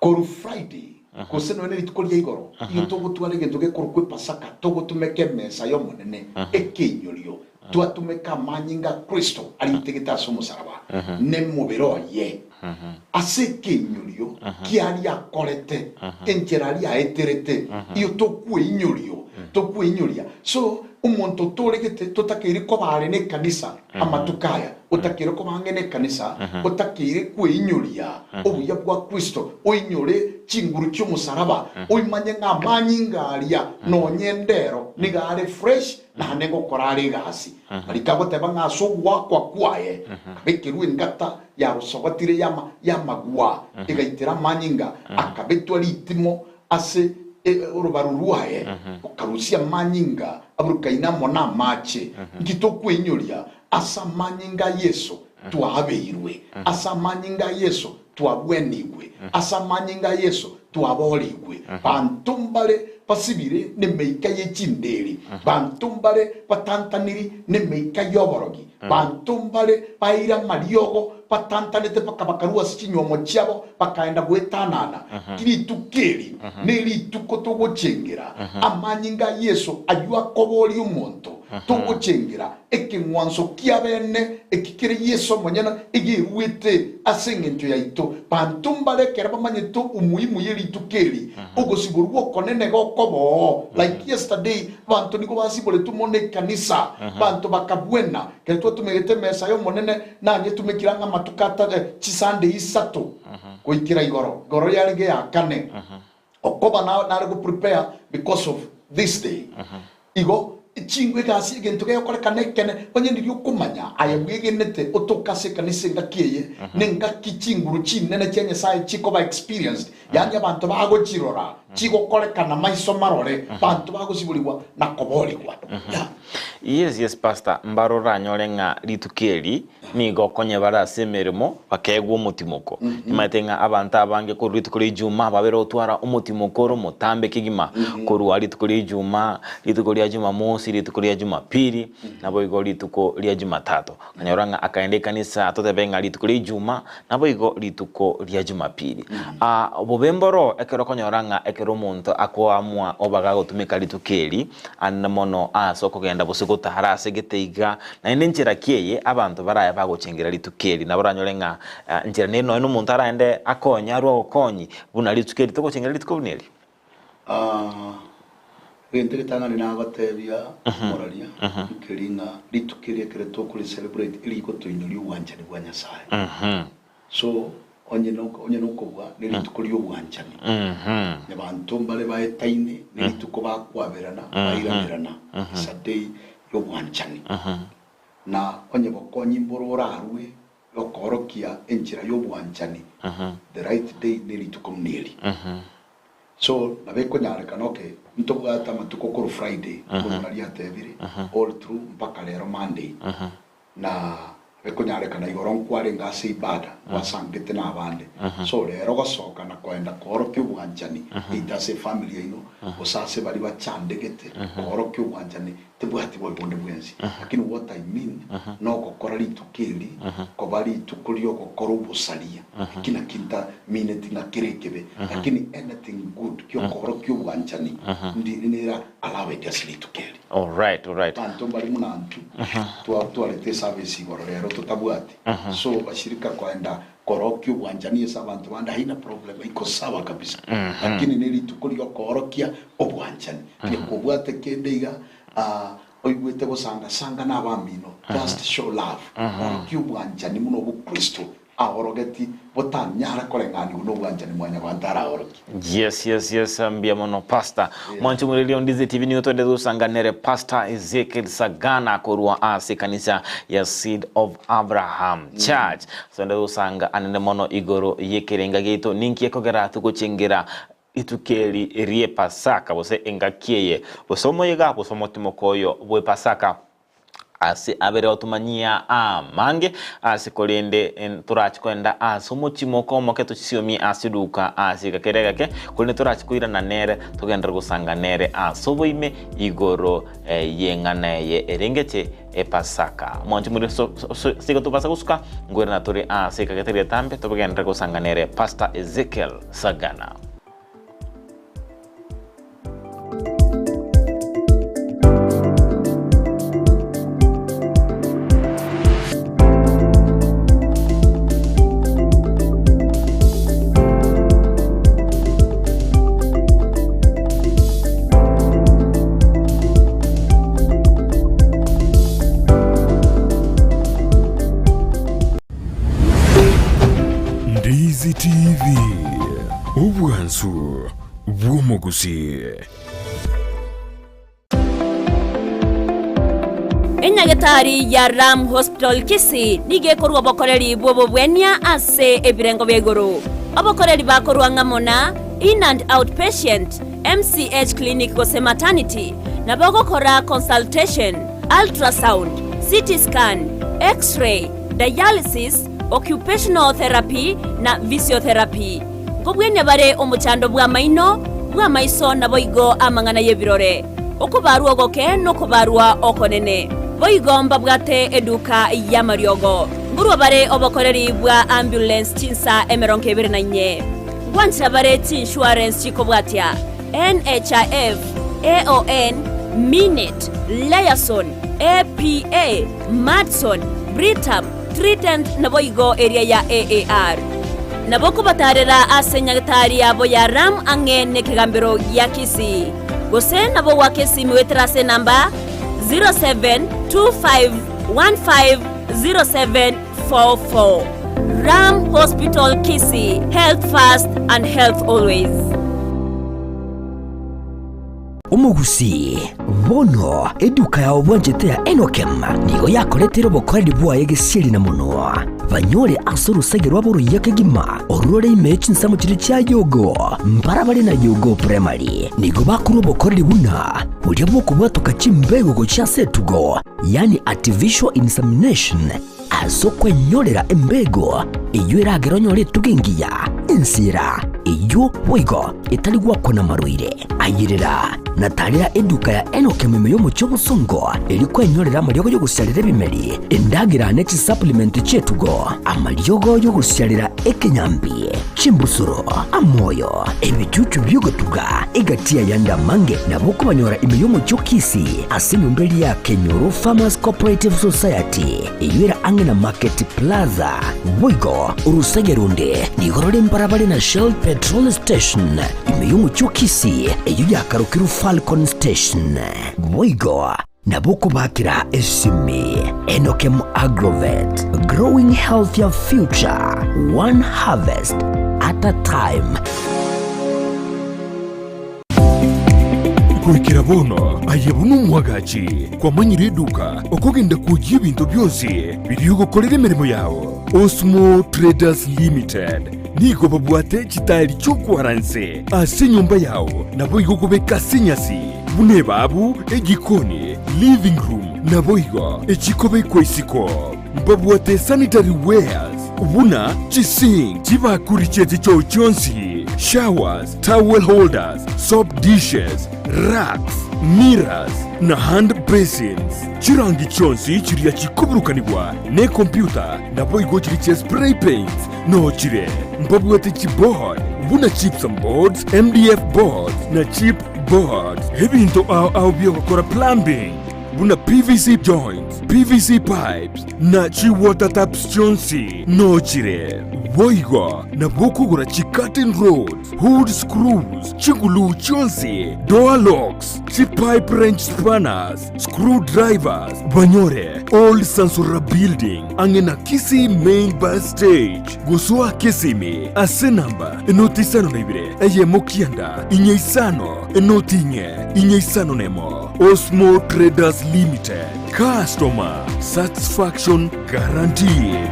Korwa Friday, gose nonya ne rituko ria igoro, igo togotwara egento gekorokwa Epasaka, togotumeka emesa y'Omonene, ekeinyorio, twatumeka amanyinga a Kristo aritegete ase omosaraba, nemobere oye, ase ekeinyorio kiaria akorete, enchera aria aeterete, igo tokweinyorio, tokweinyoria. So, Omonto otoregete totakeire koba are nekanisa amatuko aya, otakeire koba ang'e nekanisa, otakeire kweinyoria obuya bwa Kristo, oinyore chinguru chi'omosaraba, oimanye ng'a amanyinga aria nonye ndero nigo are fresh naende ngokora are egasi. Mariko agoteba ng'a ase ogoakwa kwaye akabekerwa engata yarosogotire y'amagwa, egaitera amanyinga, akabetwa ritimo Ase orobaru rwaye okarusia amanyinga aburukaine amo namache. Nki tokweinyoria? Ase amanyinga a Yeso twaabeirwe, ase amanyinga a Yeso twabwenigwe, ase amanyinga a Yeso twaboorigwe. Banto mbare basibire nemeika ye chinderi, banto mbare batantaniri nemeika y'oborogi, banto mbare baeire amariogo batantanete mpaka bakarua ase chinywomo chiabo bakaenda goetanana. Rituko eri nerituko togochengera amanyinga a Yeso ayio akoboria omonto, togochengera ekeng'wanso kiabene eki kere Yeso omonyene egeruete ase engencho yaito. Banto mbare ekero bamanyete umuhimu ye rituko eri, ogosiborwa okonene gokoba oo. Like yesterday, abanto nigo basiboretwe mono ekanisa, banto bakabwena. Ekero twatumegete emesa y'Omonene, nanyetumekire ang'e amatuko Chisande isato goikera igoro, igoro yarenge ya kane, okoba nare go prepare because of this day. Igo chingwe egasi egento gegokorekana ekene, onye ndiria okomanya aye bwegenete otoke ase ekanisa engaki eye, nengaki chinguru chinene chia Nyasaye chikoba experienced, yaani abanto bagochirora chigokorekana maiso marore, banto bagosiborigwa na koborigwa. Yeah. Yes, yes pastor, mbaro oranyore ng'a rituko eri Nigo konya bare ase emeremo bakaegwa omotimoko. Nimanyete ng'a abanto abange korwa rituko ria Ijumaa babere gotwara omotimoko ore omotambe kegima korwa rituko ria Ijumaa, rituko ria Jumamosi, rituko ria Jumapili, naboigo rituko ria Jumatato. Okanyora ng'a akaenda ekanisa totebe ng'a rituko ria Ijumaa, naboigo rituko ria Jumapili. Bobe mboro ekero okonyora ng'a ekero omonto akoamua oba gagotumeka rituko eri, Ande mono aase okogenda gose gotara ase gete iga, naende nchera ki eye abanto baraye bagochengera rituko eri? Nabo oranyore ng'a nchera nere nonya nomonto araende akonye arue ogokonyi buna rituko eri togochengera rituko buna eri. Egento egetang'ani nagotebia omoraria nkeri ng'a rituko eri ekero tokori celebrate erigotoinyoria obwanchani bwa Nyasaye. So, onye no onye nokobua nerituko ri'obwanchani, nabanto mbare baetaine nerituko bakwaberana bairanerana, it's a day y'obwanchani. Na onye bokonyi mboro orarue yokoorokia enchera y'obwanchani, the right day nerituko buna eri. So, nabo ekonyarekana okay, ntobwate amatuko korwa Friday, buna omorari atebire, all through mpaka rero Monday. Na bikonyarekana igoro nkwarenge ase ibada, gwasangete nabande. So rero gosoka na koenda koorokia obwanchani, either ase efamily yaino, gose ase baria bachandegete, koorokia obwanchani tibwati bobe bonde bwensi. Lakini what I mean, nogokora rituko eri koba rituko riogokora obosaria, eki naki ntamineti ng'a kere ekebe, lakini anything good giokoorokia obwanchani, ndi nere allowed ase rituko eri. Alright, alright. Abanto mbare buna intwe twatwarete eservice igoro rero totabwati so bashirika koenda korokia obwanchani ase abanto bande haina problem iko sawa kabisa lakini ne rituko riokoorokia obwanchani onye kobwate kende iga oigwete gosanga sanga na abamino just show love orokia obwanchani buna obokristo Aorogeti botanyare koreng'anigwa nobwanchani mwanyabanto araorokie. Yes yes yes mbuya mono pastor. Mwanche omoreri on Dizi TV nigo twendete gosanganere Pastor Ezekiel Sagana korwa ase ekanisa ya Seed of Abraham Church. Twendete gosanga anene mono igoro y'ekerenga giaito ninki ekogera togochengera rituko eri ri'epasaka gose engaki eye gose omoyega gose omotimoko oyo bw'epasaka. Ase abere otomanyia amange ase korende torache koenda ase omochimoko omoke tochiomie ase eduka ase egeka kere egeke, korende torache koirana nere togenderere gosanga nere ase oboime igoro y'eng'ana eye erengeche Epasaka. Mwanche more so igo tobasa gosuka nkoirana tore ase egeka getari getambe togenderere gosanga nere Pastor Ezekiel Sagana. Omwansu bw'omogusii. Enyagetari ya Ram Hospital Kisii nigo ekorwa obokoreri bw'obobwenia ase ebirengo bia igoro. Obokoreri bakorwa ng'amo na In and Out Patient, MCH Clinic gose Maternity, nabo ogokora consultation, ultrasound, CT scan, X-ray, dialysis, occupational therapy na physiotherapy. Nkobwenia bare omochando bw'amaino, bw'amaiso naboigo amang'ana y'ebirore, okobarwa ogoke nokobarwa okonene. Boigo mbabwate eduka y'amariogo. Nkorwa bare obokoreri bwa ambulance chinsa 24. Ngwanchera bare chiinsurance chikobwatia, NHIF, AON, Minet, Liaison, APA, Madison, Britam, Trident naboigo eria ya AAR. Nabo kobatarera ase nyagetari yabo ya Ram ang'e nekegambero gia Kisii. Gose nabo goaka esimi goetera ase enamba 0725150744. Ram Hospital Kisii, health first and health always. Omogusii, bono eduka yao bwanchete ya Enokem nigo yakoretire obokoreri bwaye gesieri na monwa, banyore ase orosege rwabo oruya kegima, orwo rore ime ye chinsemo chiria chia Yogo, mbarabare na Yogo Primary. Nigo bakorwa obokoreri buna boria bw'okobwatoka chimbego gochia ase etugo, yaani artificial insemination, Ase okwenyorera embego eyio eragere onyore etugo engiya, ensira eyio boigo etari gwakwa namarwaire. Ayerera na tarera eduka ya Enock ime y'omochie obosongo erio kwenyorera amariogo y'ogosiarera ebimeri, endagera ne chisupplement chi'etugo, amariogo y'ogosiarera ekenyambi, chimbusuro, amoyo, ebichuchu bi'ogotuga, egati y'ayande amange nabo okobanyora ime y'omochie o Kisii ase enyomba eria ya Kenyoro Farmers Cooperative Society eyio ere ang'e na Market Plaza. Boigo orosege ronde nigo rore mbarabare na Shell Petrol Station ime y'omochie o Kisii eyio yakarokirwe Falcon Station. Boigo nabo okobakera esimi Enokem Agrovet, growing healthier future, one harvest at a time. Goikera bono aye buna omwagachi kwamanyire eduka okogenda kwoyia ebinto bionsi biria ogokorera emeremo yao. Osmo Traders Limited nigo babwate chitairi chi'okwara inse ase enyomba yao naboigo okobeka ase enyasi buna ebabu, ejikoni, living room naboigo echikobekwa isiko. Mbabwate sanitary wares buna chisink, chibakuri chie chichoo chionsi, showers, towel holders, soap dishes, racks, mirrors na hand basins. Chirangi chionsi chiria chikoburukanigwa nekompyuta naboigo chiria chia spray paints nochire. Mbabwate chiboard buna gypsum boards, MDF boards na chip boards. Ebinto ao ao biogokora plumbing buna PVC joints, PVC pipes na chi water taps chionsi nochire. Boigo nabo okogora chi curtain rods, hood screws, chiguluu chionsi, door locks, chi pipe wrench spanners, screw drivers, banyore Old Sansora Building ang'e na Kisii Main Bus Stage. Gosoa Kisimi ase namba 052 1 9 5 0 4 5 1. Osmo Traders Limited, customer satisfaction guaranteed.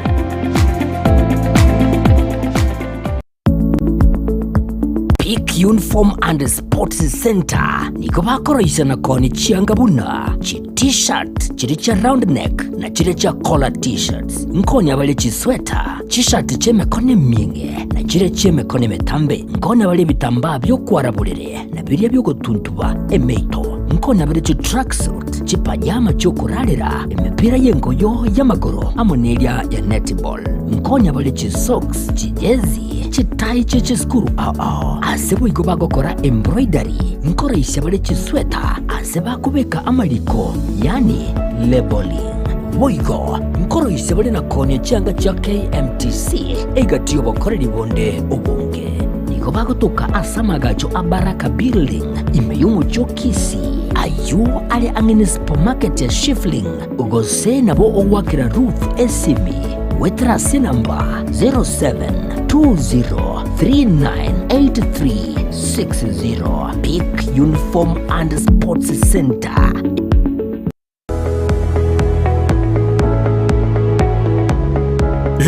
Peak Uniform and Sports Center nigo bakoroisia na koonia chianga buna chi T-shirt chiria chia round neck na chiria chia collar T-shirts. Nkonya bare chisweta, chishati chi'emekono emieng'e na chiria chi'emekono emetambe. Nkonya bare ebitambaa bi'okwara borere na biria bi'ogotuntuba emeito. Nkonya bare chitracksuit, chipajama chi'okorarera, emepira y'engoyo y'amagoro amo neria ya netball. Nkonya bare chisocks, chijezi, chitai chie chisukuru ao ao. Ase boigo bagokora embroidery, nkoroisia bare chisweta ase bakobeka amariko, yaani labelling. Boigo nkoroisia bare na koonia chianga chia KMTC egati y'obokoreri bonde obonge. Nigo bagotoka ase amagacho a Baraka Building ime y'omochie o Kisii, ayio are ang'e ne supermarket ya Shifling, gose nabo ogoakera Ruth esimi goetera ase enamba 0720. 398360 Peak Uniform and Sports Center.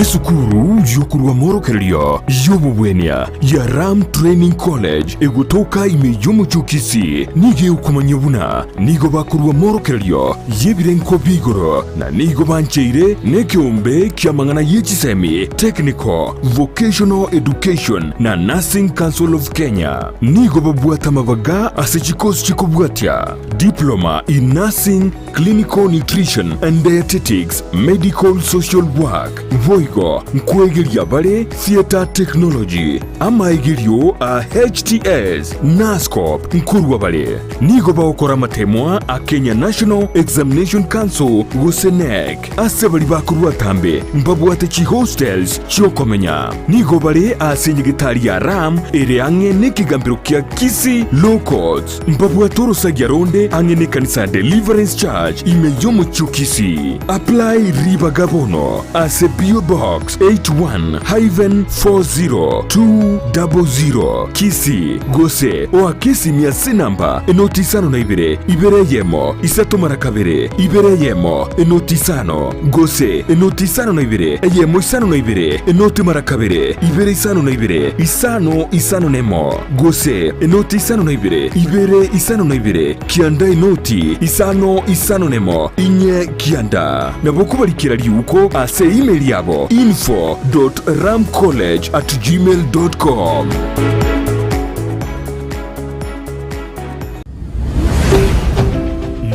Esukuru y'okorua amorokererio y'obobwenia ya Ram Training College egotoka ime y'omochie o Kisii nigo egokomanyia buna nigo bakorua amorokererio y'ebirengo bia igoro na nigo bancheire nekeombe ki'amang'ana ye chisemi, Technical, Vocational Education na Nursing Council of Kenya. Nigo babwate amabaga ase chikosi chikobwatia, Diploma in Nursing, Clinical Nutrition and Dietetics, Medical Social Work, boigo nkwegeria bare Theatre Technology, amaegerio a HTS, Nurse-Corp nkorwa bare. Nigo bagokora amatemwa a Kenya National Examination Council gose KNEC. Ase baria bakorwa atambe mbabwate chihostels chi'okomenya. Nigo bare ase enyegetari ya Ram ere ang'e nekegambero kia Kisii Law Courts. Mbabwate orosagia ronde ang'e nekanisa ya Deliverance Church ime y'omochie o Kisii. Apply ribaga bono ase PO Box 81-40200 Kisii gose oake esimi ase enamba enoti isano na ibere, ibere eyemo, isato mara kabere, ibere eyemo, enoti isano, gose enoti isano na ibere, eyemo isano na ibere, enoti mara kabere, ibere isano na ibere, isano isano nemo, gose enoti isano na ibere, ibere isano na ibere, kianda enoti isano isano nemo, inye kianda. Nabo kobarikera riuko ase email yabo info dot ramcollege at gmail dot com.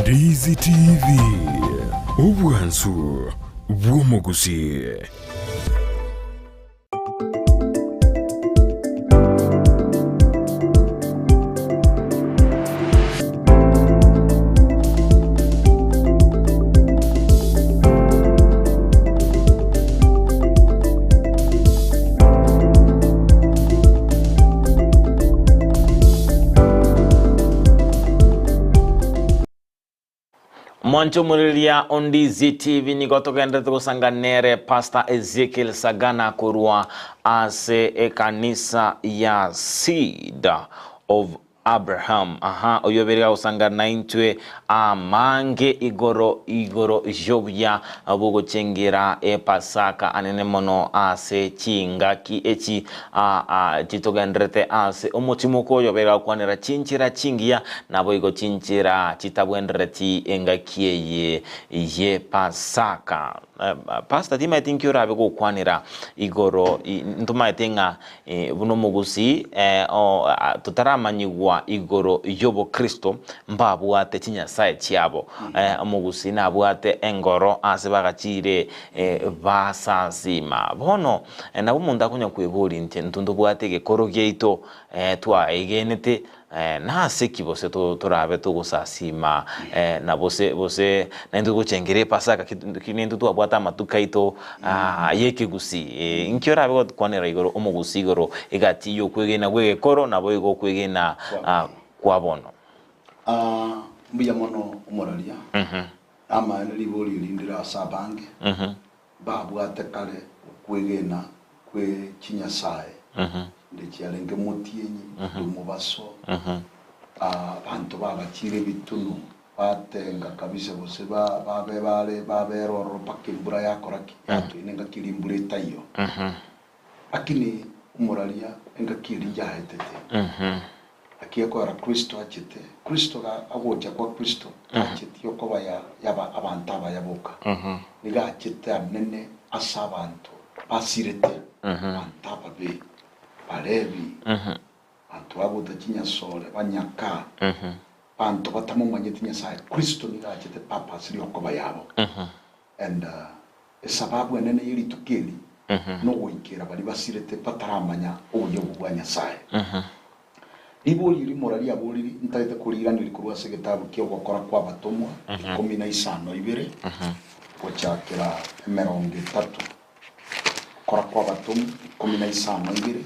Ndizi TV, obwansu bw'omogusii. Mwanche omoriria o Ndizi TV nigo togenderete gosanga nere Pastor Ezekiel Sagana korwa ase ekanisa ya Seed of Abraham. Aha, oyio obeire gagosanga naintwe amange igoro igoro y'obuya bw'ogochengera Epasaka anene mono ase chingaki echi chitogendererete ase omotimoko oyo obeire gagokwanera chinchera chingiya Naboigo chinchera chitabwendereti engaki eye y'Epasaka. Pastor, timaeti nki orabe gokwanera igoro, ntomaete ng'a buna omogusii totaramanyigwa igoro y'obokristo mbabwate chinyasae chiabo. Omogusii nabwate engoro ase bagachire basasima. Bono nabo omonto akonya kweboria inche intwe ntobwate egekoro giaito twaegenete Nase ki gose torabe togosasiima na gose gose naintwe togochengera Epasaka ki nintwe twabwate amatuko aito y'ekegusii? Inki orabe gokwanera igoro omogusii igoro egati y'okwegena gw'egekoro naboigo okwegena kwa bono? Mbuya mono omoraria, namaene ribori eri ndire ase abange, Mbabwate kare okwegena kwe chinyasae, chinde chiarenge motienyi, chinde omobaso, abanto babachire ebitunu, batenga kabisa gose babe bare babera ororo mpaka embura yakora ki? Yatwaina engaki eria embura etaiyo. Lakini omoraria engaki eria yaetete. Naki ekogera Kristo achete, Kristo ga agocha kwa Kristo tachetie okoba ya yaba abanto abaya boka, nigo achete anene ase abanto basirete, abanto ababe, barebi, abanto bagota chinyasore, banyaka, banto batamomanyeti Nyasae. Kristo nigo achete purpose riokoba yabo. And esababu enene ye rituko eri nogoikera baria basirete bataramanya obuya obwo bwa Nyasae. Ribori eri mora riaboriri ntagete koriiraneria korwa ase egetabu ki'Ogokora kw'Abatomwa ikomi na isano ibere gochakera emerongo etato. Gokora kw'Abatomwa ikomi na isano ibere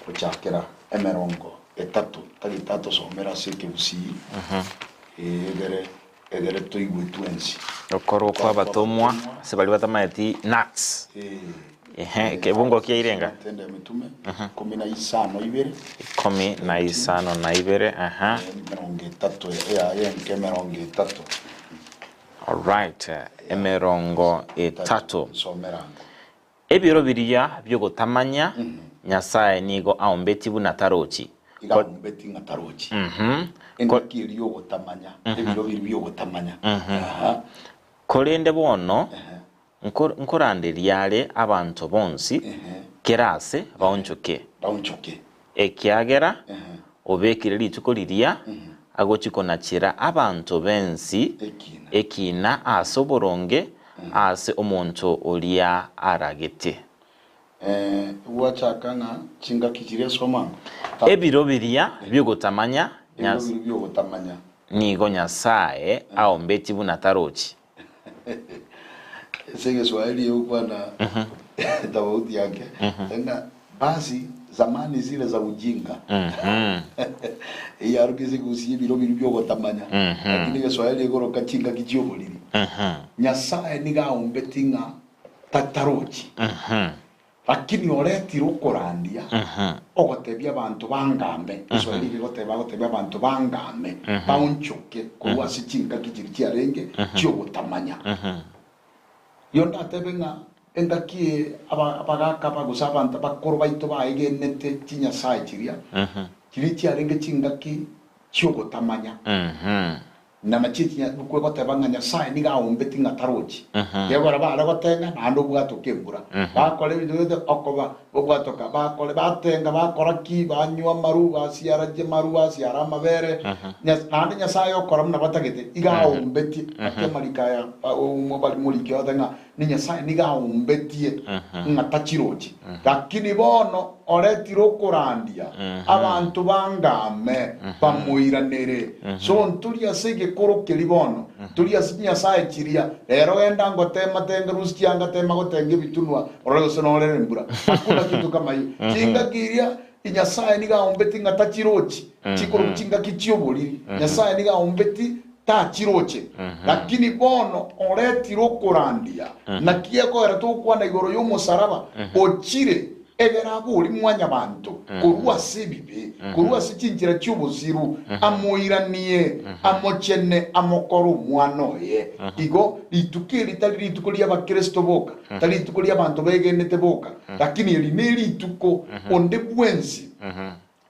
gochakera emerongo etato. Ntagete atosomere ase ekegusii egere Egere toigwe twensi. Okorwa kw'abatomwa ase baria batamaeti Nats. Ehe, ekebungo kia irenga? Matendo ya Mitume, ikomi na isano ibere. 12, aha. 30, eyaye enke 30. Alright, 30. Nsomera ango. Ebiro biria bi'ogotamanya, Nyasae nigo aombetie buna tarochi. Iga aombetie ng'a tarochi. Engaki eria y'ogotamanya, ebiro biria bi'ogotamanya. Aha. Korende bono nkoranderia are abanto bonsi kera ase baonchoke. Baonchoke. Ekiagera obekire rituko riria agochia konachera abanto b'ensi ekiina ase oboronge ase omonto oria aragete. Gwachaka ng'a chingaki chiria soma ango. Ebiro biria bi'ogotamanya Ebiro biria bi'ogotamanya. Nigo Nyasae aombetie buna tarochi. Ase Egeswahili egokwana tofauti yake ng'a basi zamani zile za ujinga eyaruka ase egusi y'ebiro biria bi'ogotamanya, lakini Egeswahili egoroka chingaki chi'oboriri. Nyasae nigo aombetie ng'a tatarochi. Lakini oretire okorandia, ogotebia abanto bangambe, Egeswahili gegoteba agotebia abanto bangame, baonchoke korwa ase chingaki chiria chiarenge chi'ogotamanya. Rirorio ndatebe ng'a engaki eye abagaaka aba gose abanto abakoro baito baegenete chinyasae chiria, chiria chiarenge chingaki chi'ogotamanya. Na nachio echinya goteba ng'a Nyasae nigo aombeti ng'a tarochi. Ekiagera bare gotenga naende obwatoka embura. Bakora ebinto bionsi okoba obwatoka, bakore batenga bakora ki, banywa amaru, basiara chimaru, basiara amabere. Naende Nyasae okora buna batagete, iga aombetie. Naki amariko aya bari moriki ogoteba ng'a ni Nyasae nigo aombetie ng'a tachirochi. Lakini bono oretire okorandia, abanto bangame bamoiranere. So ntori ase egekoro keria bono, ntori ase chinyasae chiria. Rero genda ngotema tenga rusia chianga tema gotenga ebitunwa orore gose norere embura. Hakuna kitu kama hiyo. Chingaki iria Nyasae nigo aombetie ng'a tachirochi, chikorokwa chingaki chi'oboriri. Nyasae nigo aombetie tachiroche. Lakini bono oretire okorandia, naki ekogera togokwana igoro y'omosaraba ochire, egere abori mwanyabanto korwa ase ebibe, korwa ase chinchera chi'obosiru, amoiranie, amochene, amokore omwana oye. Igo rituko eri tari rituko ri'Abakristo boka, tari rituko ri'abanto begenete boka, lakini eri nerituko onde bwensi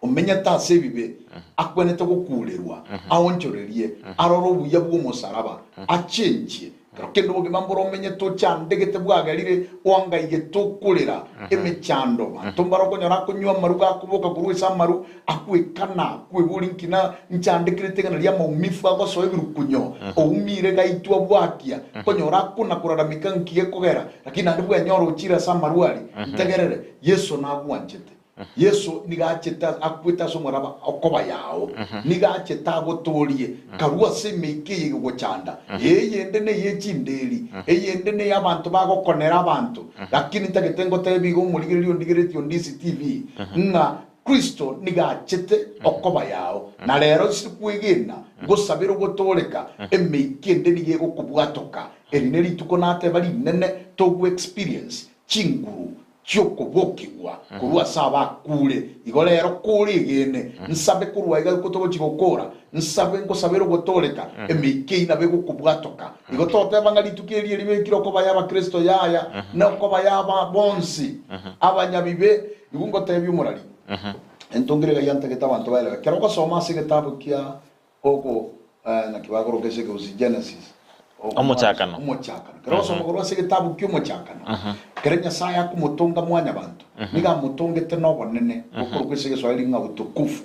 omenyete ase ebibe akwenerete gokuurerwa, aonchorerie, arore obuya bw'omosaraba, achenchie. Ekero kende obogima mbore omenyete ochandegete bwagerire oangaigete okorera emechando. Abanto mbare okonyora akonywa amaru gakoboka korwa ase amaru, akwekana, akweboria nki na nchandekerete ing'ana ri'amaumifu agosoa ebirukunyo, oumire gaitwa bwakia, okonyora akona koraramika nki gekogera, lakini naende bwenyora ochire ase amaru aria. Ntegerere, Yeso nagwanchete. Yeso nigo achete akwete ase omoraba okoba yao, nigo achete agotoorie karue ase emeika eye egogochanda, eyende neye chinderi, eyende ney'abanto bagokonera abanto. Lakini ntagete ngotebie iga omorigereria ondigereretie Ondisi TV, ng'a Kristo nigo achete okoba yao, na rero ase kwegena ngosabere ogotooreka, emeika ende nigo egokobwatoka. Eri nerituko nateba rinene togo experience chinguru chi'okobokigwa korwa ase abakuure. Igo rero kore egeene, nsabe korwa aiga togochia gokoora, nsabe ngosabere ogotooreka, emeika eyio nabo egokobwatoka. Igo toteba ng'a rituko eri eribekire okoba y'Abakristo yaya, na okoba y'aba bonsi abanyabibe. Igo ngotebia omorari, entongera iga yantagete abanto baerewe. Ekero ogosoma ase egetabu kia Oko naki bakoroka ase ekegusii Genesis. Omochakano. Omochakano. Ekero ogosoma korwa ase egetabu ki'omochakano, ekero Nyasae akomotonga mwanyabanto, nigo amotongete nobonene, bokorokwa ase egeswahili ng'a utukufu.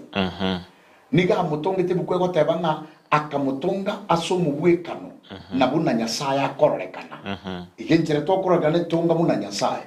Nigo amotongete ebuku egoteba ng'a akamotonga ase omobwekano na buna Nyasae akororekana. Iga enchera tokororekana etonga buna Nyasae.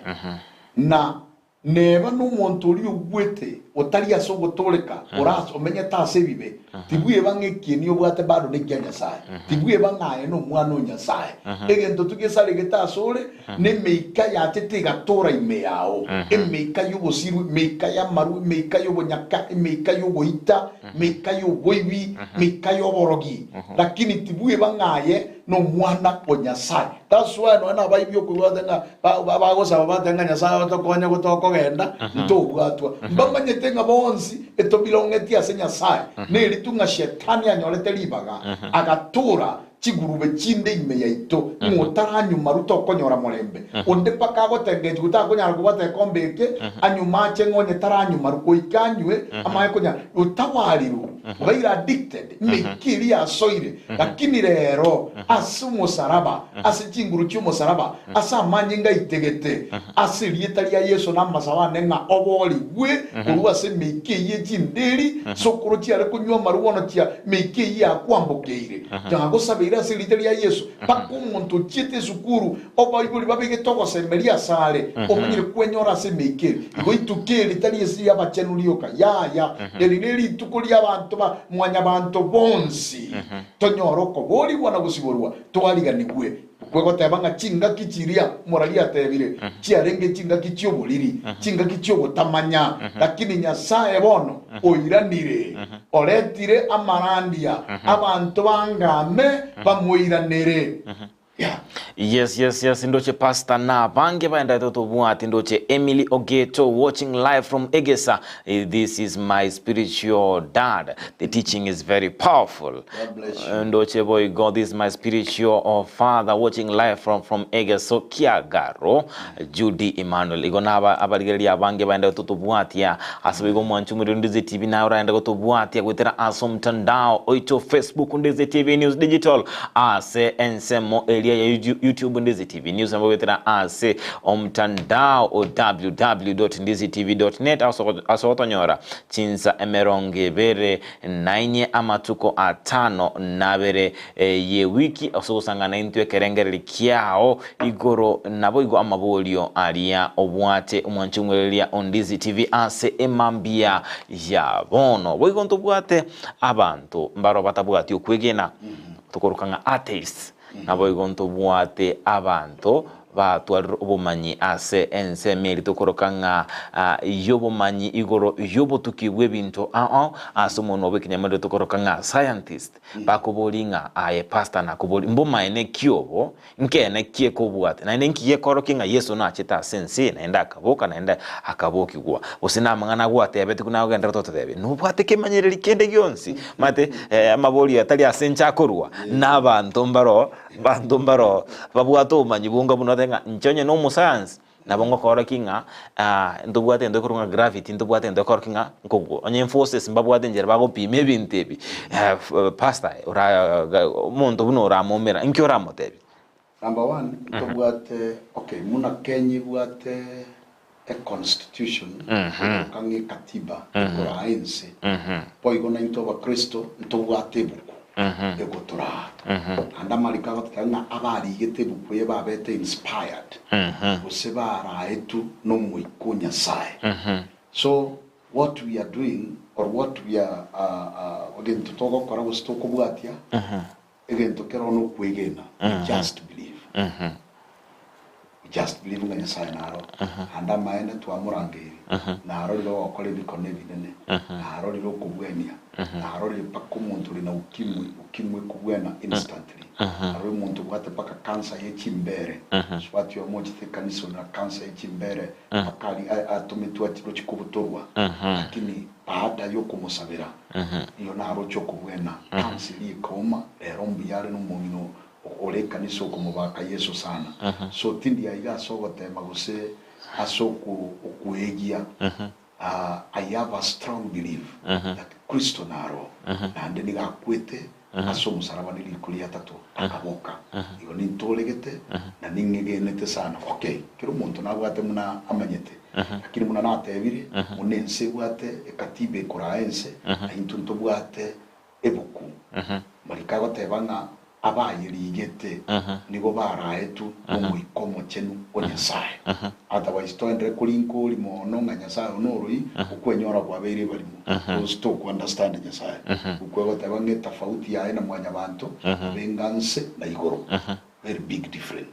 Na neba nomonto oria ogwete. otari ase ogotooreka, ore ase omenyete ase ebibe, tibweba ng'a ekieni obwate bado nekia Nyasae, tibweba ng'a aye nomwana o Nyasae. Egento tu gesaregete asore nemeika yachete egatoora ime yao, emeika y'obosiru, emeika y'amarwa, emeika y'obonyaka, emeika y'ogoita, emeika y'oboibi, emeika y'oborogi. Lakini tibweba ng'a aye nomwana o Nyasae. That's why nonya nabaibi okoigwa bateba ng'a ba- ba- bagosaba bateba ng'a Nyasae otokonye gotokogenda ntobwatwa. Mbamanyete ng'a bonsi etobilongeti ase Nyasae, neritu ng'a Shetani anyorete ribaga agatura chigurube chinde ime yaito, ng'a otaranyumaru tokonyora morembe. Onde mpaka agotengechigwa takonyara kobwata ekombe eke, anyume ache ng'a onye taranyumaru goika anywe amanye konyara. Otawarirwe, obeire addicted, emeika eria yasoire. Lakini rero ase omosaraba, ase chinguru chi'omosaraba, ase amanyinga aitegete, ase erieta ria Yeso na amasabo ane ng'a oboorigwe korwa ase emeika eyio ye chinderi, sokoro chiare konywa amarwa bono chia meika eyio yakwambokeire. Nagosabeire ase erieta ria Yeso, mpaka omonto ochiete esukuru, obaibori babegete ogosemeria asare, omanyire kwenyora ase emeika eri. Igo ituko eri tari ase ri'abachenu rioka, yaya, eri nerituko ri'abanto ba mwanyabanto bonsi. Tonyore okoboorigwa na gosiborwa, twariganigwe. Okwo egoteba ng'a chingaki chiria omorari atebire chiarenge chingaki chi'oboriri, chingaki chi'ogotamanya, lakini Nyasae bono oiranire, oretire amarandia, abanto bangame bamoiranere. Yeah. Yes, yes, yes, ndoche pastor na bange baenderete tobwati ndoche Emily Ogeto watching live from Egesa. This is my spiritual dad. The teaching is very powerful. God bless you. Ndoche boy God, this is my spiritual father watching live from Egeso Kiagaro. Judy Emmanuel. Igo naba abarigereria abange baende gototobwatia ase boigo omwanchi omorero Ndizi TV naye oraende gotobwatia goetera ase omtandao oito Facebook Ndizi TV News Digital ase ensemo eria ya YouTube Ndizi TV News nabo goetera ase omtandao o www.ndizitv.net ase ogotonyora chinsa emerongo ebere nainye amatuko atano nabere y'ewiki ase ogosangana intwe ekerengereri kiao igoro naboigo amaborio aria obwate omwanchi omwereria o Ndizi TV ase emambia ya bono. Boigo ntobwate abanto mbaro batabwati okwegena tokoroka ng'a atheists naboigo ntobwate abanto Batwarire obomanyi ase ensemo eria tokoroka ng'a y'obomanyi igoro y'obotuki bw'ebinto ao ase omonwa bw'ekenyamorero tokoroka ng'a scientist. Bakoboria ng'a aye pastor nakoboria mbomaene ki obo, nkeene ki ekobwate, naende nki gekorokia ng'a Yeso nachete ase ense naende akaboka naende akabokigwa, gose namang'ana gwatebetigwe nagogendererete ototebia nobwate kemanyereri kende gionsi? Omanyete amaborio aya tari ase inche akorwa, nabanto mbaro Abanto mbaro babwate obomanyi bonga buna otebe ng'a inche onye nomosayansi, nabo ngokoorokia ng'a ntobwate egento ekorokwa ng'a gravity, ntobwate egento ekorokia ng'a nkobua. Onye enforces mbabwate enchera bagopima ebinto ebi, pastor ora omonto buna oramomera, inki oramotebie? Number one, ntobwate okay buna Kenya ebwate econstitution ekoroka ng'a ekatiba ekoraa ense, boigo naintwe abakristo ntobwate ebuku egotoraa. Naende amariko agototebia ng'a abarigete ebuku eye babete inspired gose baraetwe n'Omoika o Nyasae. So what we are doing or what we are egento togokora gose tokobwatia, egento kero nokwegena, we just believe. We just believe ng'a Nyasae naro, naende amaene twamorangeiri, narorire ogokora ebikone ebinene, narorire okobwenia, narorire mpaka omonto ore na ukimwi, ukimwi ekobwena instantly, narorire omonto obwate mpaka cancer ye chimbere, mosubati oyomo ochete ekanisa ore na cancer ye chimbere mpaka aria atometwe achi gochia kobutorwa, lakini baada yokomosabera, nigo naroche okobwena, cancer eria ekaoma, rero mbuya are nomong'ina Ore ekanisa okomobaka Yeso sana. So tindi aiga ase ogotema gose ase okwegia. I have a strong belief that Kristo naro naende nigo akwete ase omosaraba ne riko ria tato akaboka. Igo nintoregete na ning'egenete sana. Okay, kera omonto nabwate buna amanyete, lakini buna natebire, buna ense ebwate ekatiba ekoraa ense, naintwe ntobwate ebuku. Mariko agoteba ng'a. Abayerigete nigo baraetwe n'Omoika Omochenu o Nyasae. Otherwise toenderere korinka orimo ono ng'a Nyasae oyo noroi, okwenyora kwabeire ebarimo. Gose toko understand Nyasae. Okwo egoteba ng'a etafauti yaye na mwanyabanto abe enga nse na igoro. Very big different.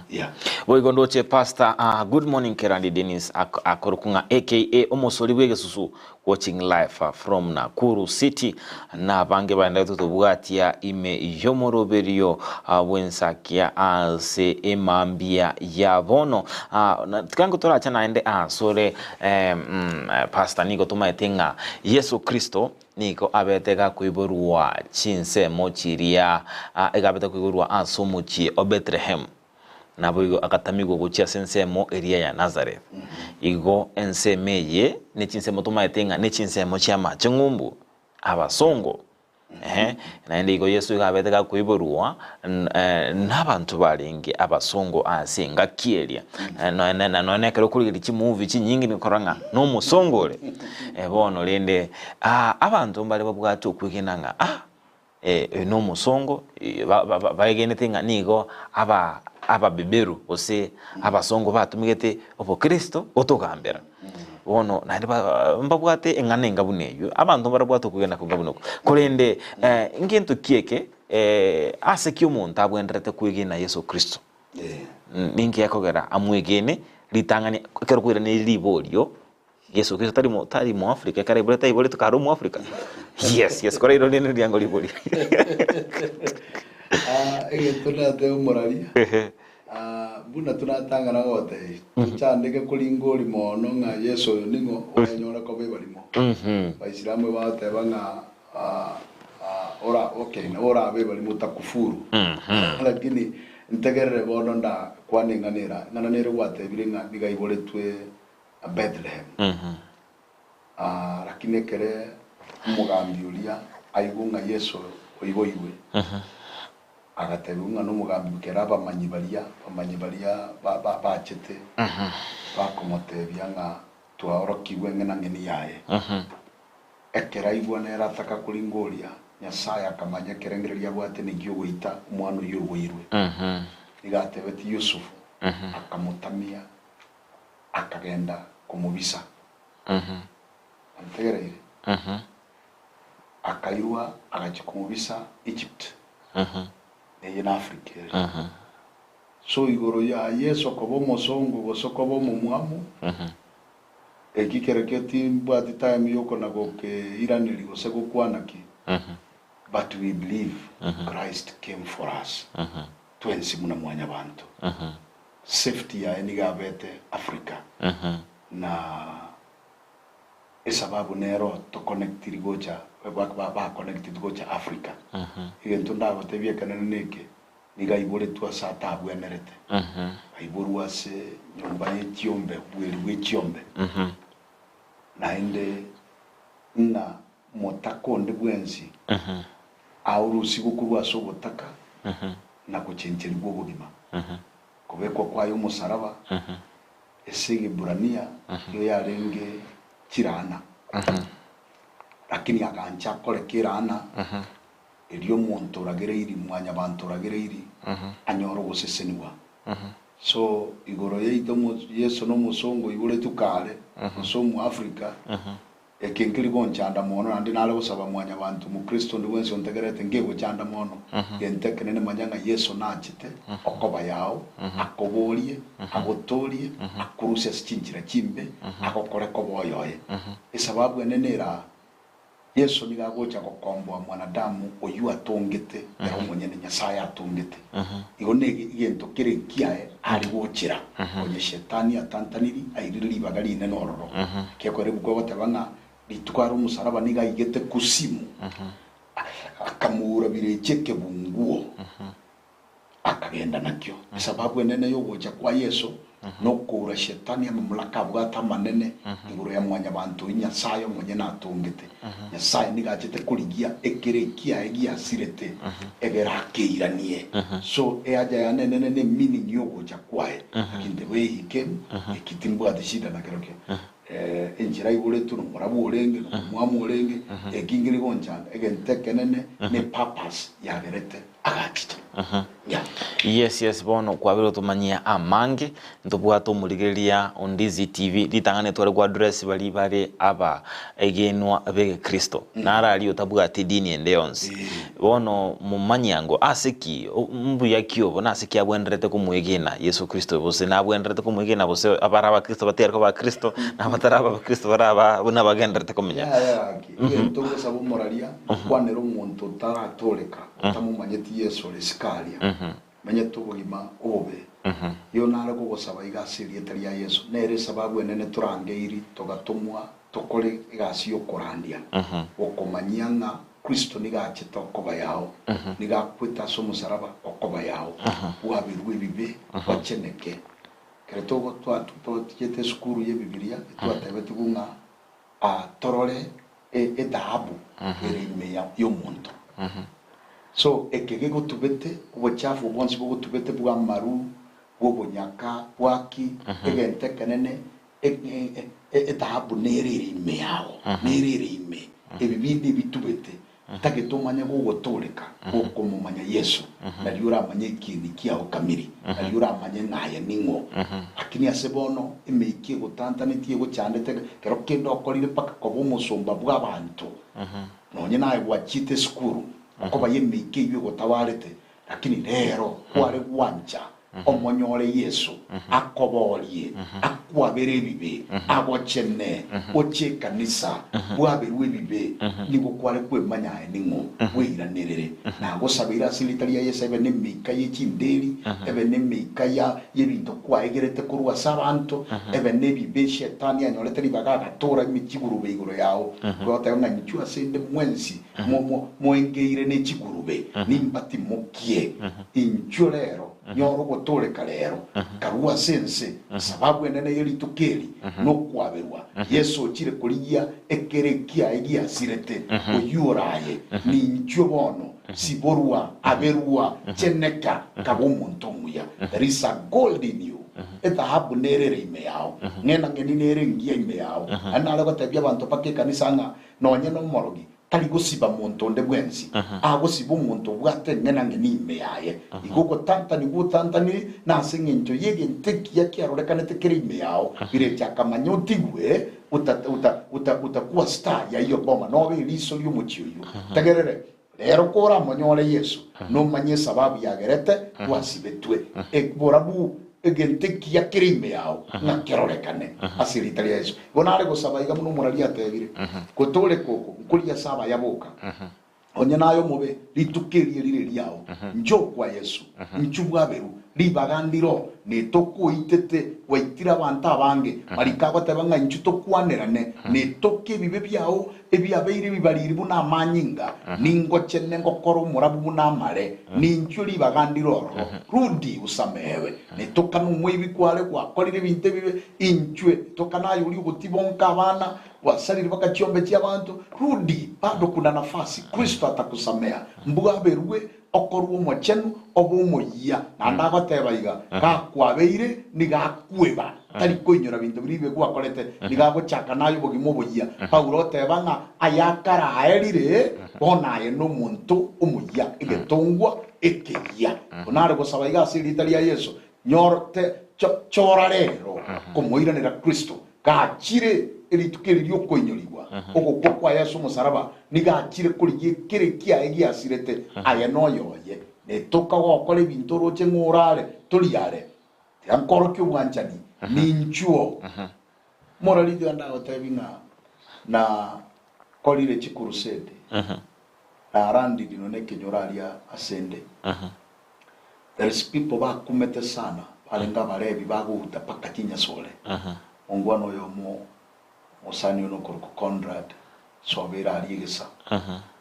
Yeah. Boigo ndoche pastor ah, good morning Kerandi Dennis ak akorokwa ng'a aka omosori bw'egesusu Watching live from Nakuru city nabange baenderete tobwatia ime yomoroberio bwensakia ase emambia ya bono. Tiga torache naende asore pastor nigo tomaete ng'a Yeso Kristo nigo abete gakoiborwa chinsemo chiria egabete koiborwa ase omochie o Bethlehem. Naboigo agatamigwa gochia ase ensemo eria ya Nazareth. Igo ensemo eye ne chinsemo tomaete ng'a ne chinsemo chi'amache ng'umbu, abasongo. Ehe, naende igo Yeso igo abete gakoiborwa nabanto barenge abasongo ase engaki eria. Nonya na nonya ekero okorigereria chimovie chinyinge nigo okorora ng'a nomosongo ore. Bono rende abanto mbare babwate okwegena ng'a ah. Oyo nomosongo, baegenete ng'a nigo ababeberu gose abasongo batumegete obokristo gotogambera. Bono naende mbabwate eng'ana enga buna eywo, abanto mbarabwate okwegena konga buna okwo. Korende ngento ki eke ase ki omonto abwenerete kwegena Yeso Kristo? Ninki gekogera amwegene ritang'ani ekero okoiraneria riborio Yeso Kristo tari mo tari moafrika ekero aiboretwe aiboretwe kare omoafrika? Yes, yes, kore iro rende riango ribori. Ah, egento natebe omoraria ah, buna toratang'ana gotebia tochandeke koringa orimo ono ng'a Yeso oyo ning'o orenyore koba ebarimo. Baisilamu bagoteba ng'a ah, ah, ora okay nabo orabe ebarimo otakufuru lakini ntegerere bono ndakwane eng'ana era eng'ana nere gwatebire ng'a nigo aiboretwe Bethlehem. Lakini ekere omogambi oria aigwe ng'a Yeso oiboirwe, agatebigwa ng'a nomogambi kere abamanyi baria, abamanyi baria bachete bakomotebia ng'a twaorokigwe eng'enang'eni yaye. Ekero aigwa nere ataka koringa oria, Nyasae akamanya ekerengererio abwate negi ogoita omwana oyio oiboirwe. Nigo atebetie Yusufu, akamotamia akagenda komobisa. Antegereire? Akairwa agachia komobisa Egypt, neye na Africa ere. So igoro ya Yeso koba omosongo gose koba omomwamu, eki kerekio timbwati time yokona gokeiraneria gose gokwana ki, but we believe Christ came for us twensi buna mwanyabanto. Safety yaye nigo abete Africa na esababu nero toconnectiri gocha ba connected gocha Africa. Egento ndagotebie ekenene neke, nigo aiboretwe ase atabwenerete, aiborwe ase nyomba ye chiombe, bweri bwe chiombe, naende ng'a motaka onde bwensi aorusigwe korwa ase obotaka na gochencherigwa obogima. Kobekwa kwaye omosaraba ase Egeburania nigo yarenge chiraana, lakini agancha akoreke eraana erio omonto oragereiri, mwanyabanto oragereiri, anyore ogosesenigwa. So igoro yaito Yeso nomosongo oiboretwe kare, gose Omoafrika, Eke nkeri gonchanda mono, naende nare gosaba mwanyabanto Omokristo onde bwensi ontegererete nkegochanda mono. Gento ekenene manya ng'a Yeso nachete okoba yao, akoborie, agotoorie, akorusie ase chinchera chimbe, agokore koba oyoye. Esababu enene ere aa, Yeso nigo agocha gokomboa mwanadamu oyio atongete ere omonyene, Nyasae atongete. Igo negento kere ekiaye are gochera, onye Shetani atantaniri airire ribaga rinene ororo. Ekiagera ebuku egoteba ng'a rituko are omosalaba nigo aigete kusimu, akamoura birecha ekebunguo, akagenda nakio. Esababu enene y'ogocha kwa Yeso nokoura Shetani amamulaka abwate amanene igoro ya mwanyabanto oyio Nyasae omonyene atongete. Nyasae nigo achete korigia ekere ekiaye giasirete egere akeiranie. So ehaja yane enene ne meaning y'ogocha kwaye. Lakini the way he came, eki timbwati shida nakerokio. Enchera aiboretwe nomorabu orenge, nomomwamu orenge, eki nkeri gonchanda. Egento ekenene ne purpose yagerete agachicha. Yeah. Yes yes bono kwabire otomanyia amange ntobwate omorigereria o Ndizi TV ritang'ani tware go address baria bare aba egenwa b'egekristo naro aria otabwati edini ende yonsi bono momanyia ngo ase ki mbuya ki obo nase ki abwenerete komwegena Yeso Kristo gose nabwenerete komwegena gose abare abakristo batigare koba abakristo na abatari abakristo bare aba buna bagendererete komenya. Yaya gaki, egento ngosaba omoraria, kwanera omonto otaratoreka, otamomanyeti Yeso ore isiko aria, menyete obogima obobe. Igo nare kogosaba iga ase erieta ria Yeso, nere esababu enene torangeiri togatomwa tokore egasi y'okorandia, gokomanyia ng'a Kristo nigo achete okoba yao, nigo akwete ase omosaraba okoba yao, bwaberwe ebibe, ocheneke. Ekero togo twa tochiete esukuru y'Ebibilia, etwatebetigwe ng'a torore edhahabu ere ime y'omonto. So eke gegotubete, obochafu bwonsi bogotubete bw'amaru, bw'obonyaka, bwaki, egento ekenene, edhahabu nere ere ime yao, nere ere ime, ebi binde ebitubete, Ntagete omanye gogotooreka gokomomanya Yeso, nario oramanye ekieni kiao kamiri, nario oramanye ng'a aye ning'o. Lakini ase bono emeika egotantanetie egochandete kero kende okorire mpaka koba omosomba bw'abanto, nonye naye gwachiete esukuru, okoba y'emeika eyio egotawarete, Lakini rero kware gwancha omonyore Yeso akoborie, akwabere ebibe, agochene, oche ekanisa, bwaberwe ebibe, nigo kware kwemanya aye ning'o, bweiranerere. Nagosabeire ase erieta ria Yeso ebe nemeika ye chinderi, ebe nemeika ya y'ebinto kwaegerete korwa ase abanto, ebe nebibe Shetani anyorete ribaga agatora ime chigurube igoro yao. Goteba ng'a inchuo ase inde mwensi Moengeire ne chigurube, nimbatimokie. Inchuo rero, nyore ogotooreka rero, karue ase ense. Sababu enene ye rituko eri nokwaberwa. Yeso ochire korigia ekere ekiaye giasirete, oyio oraye. Ninchuo bono, siborwa, aberwa, cheneka, kaba omonto omuya. There is a gold in you. Ethahabu nere ere ime yao, ng'enang'eni nere engiya ime yao. Naende nare gotebia abanto mpaka ekanisa ng'a Nonye nomorogi tari gosiba monto onde bwensi, agosiba omonto obwate eng'enang'eni ime yaye. Igo ogotantani gwotantaniri nase engencho y'egento ekiya kiarorekanete kere ime yao, birecha akamanya otigwe otakuwa star ya iyo boma, nobe eriso ri'omochie oyio. Tegerere, rero koramonyore Yeso, nomanye esababu yagerete twasibetwe. Borabu egento ekiya kere ime yao ng'a kerorekane ase erieta ria Yeso. Igo nare gosaba iga buna omoraria atebire, Gotooreka oko nkoria ase abaya boka, onye naye omobe, rituko eri erire eriao, nchoo kwa Yeso, inchuo bwaberwe, ribaga ndiro, netokoitete, gwaitire abanto abange, mariko agoteba ng'a inchuo tokwanerane, netoke ebibe biao Ebiabeire ebibariri buna amanyinga, ningochene ngokore omorabu buna amare, ninchwe ribaga ndire ororo. Rudi, usamehewe. Netoka nomoibi kware gwakorire ebinto ebibe, inchwe. Netoka naye oria ogotibonka abana, gwasarire baka chiombe chi'abanto. Rudi, bado kuna nafasi, Kristo atakusamea. Mbwaberwe, okorwa omochenu, obe omoyia. Naende agoteba iga, Gakwabeire, nigo akweba, tari koinyora binto biria ebibe gwakorete, nigo agochaka naye obogima oboyia. Paulo oteba ng'a ayakaraerire, bono aye nomonto omoyia, egetongwa ekeyia. Buna are gosaba iga ase erieta ria Yeso, Nyorote, chora rero komoiranera Kristo. Gachire erituko eri ri'okoinyorigwa, ogokwa kwaye ase omosaraba nigo achire korigia ekere kiaye giasirete, aye noyoye. Netoka gokora ebinto oroche ng'a orare, tori are. Tiga nkorokie obwanchani, ninchuo. Morarige onde agotebi ng'a nakorire chikurusedi, narandiri nonya ekenyoro aria ase 'nde. There is people bakumete sana barenge abarebi bagohuta paka chinyasore. Mongwana oyomo omosani one okorokwa Conrad sobeire aria egesa.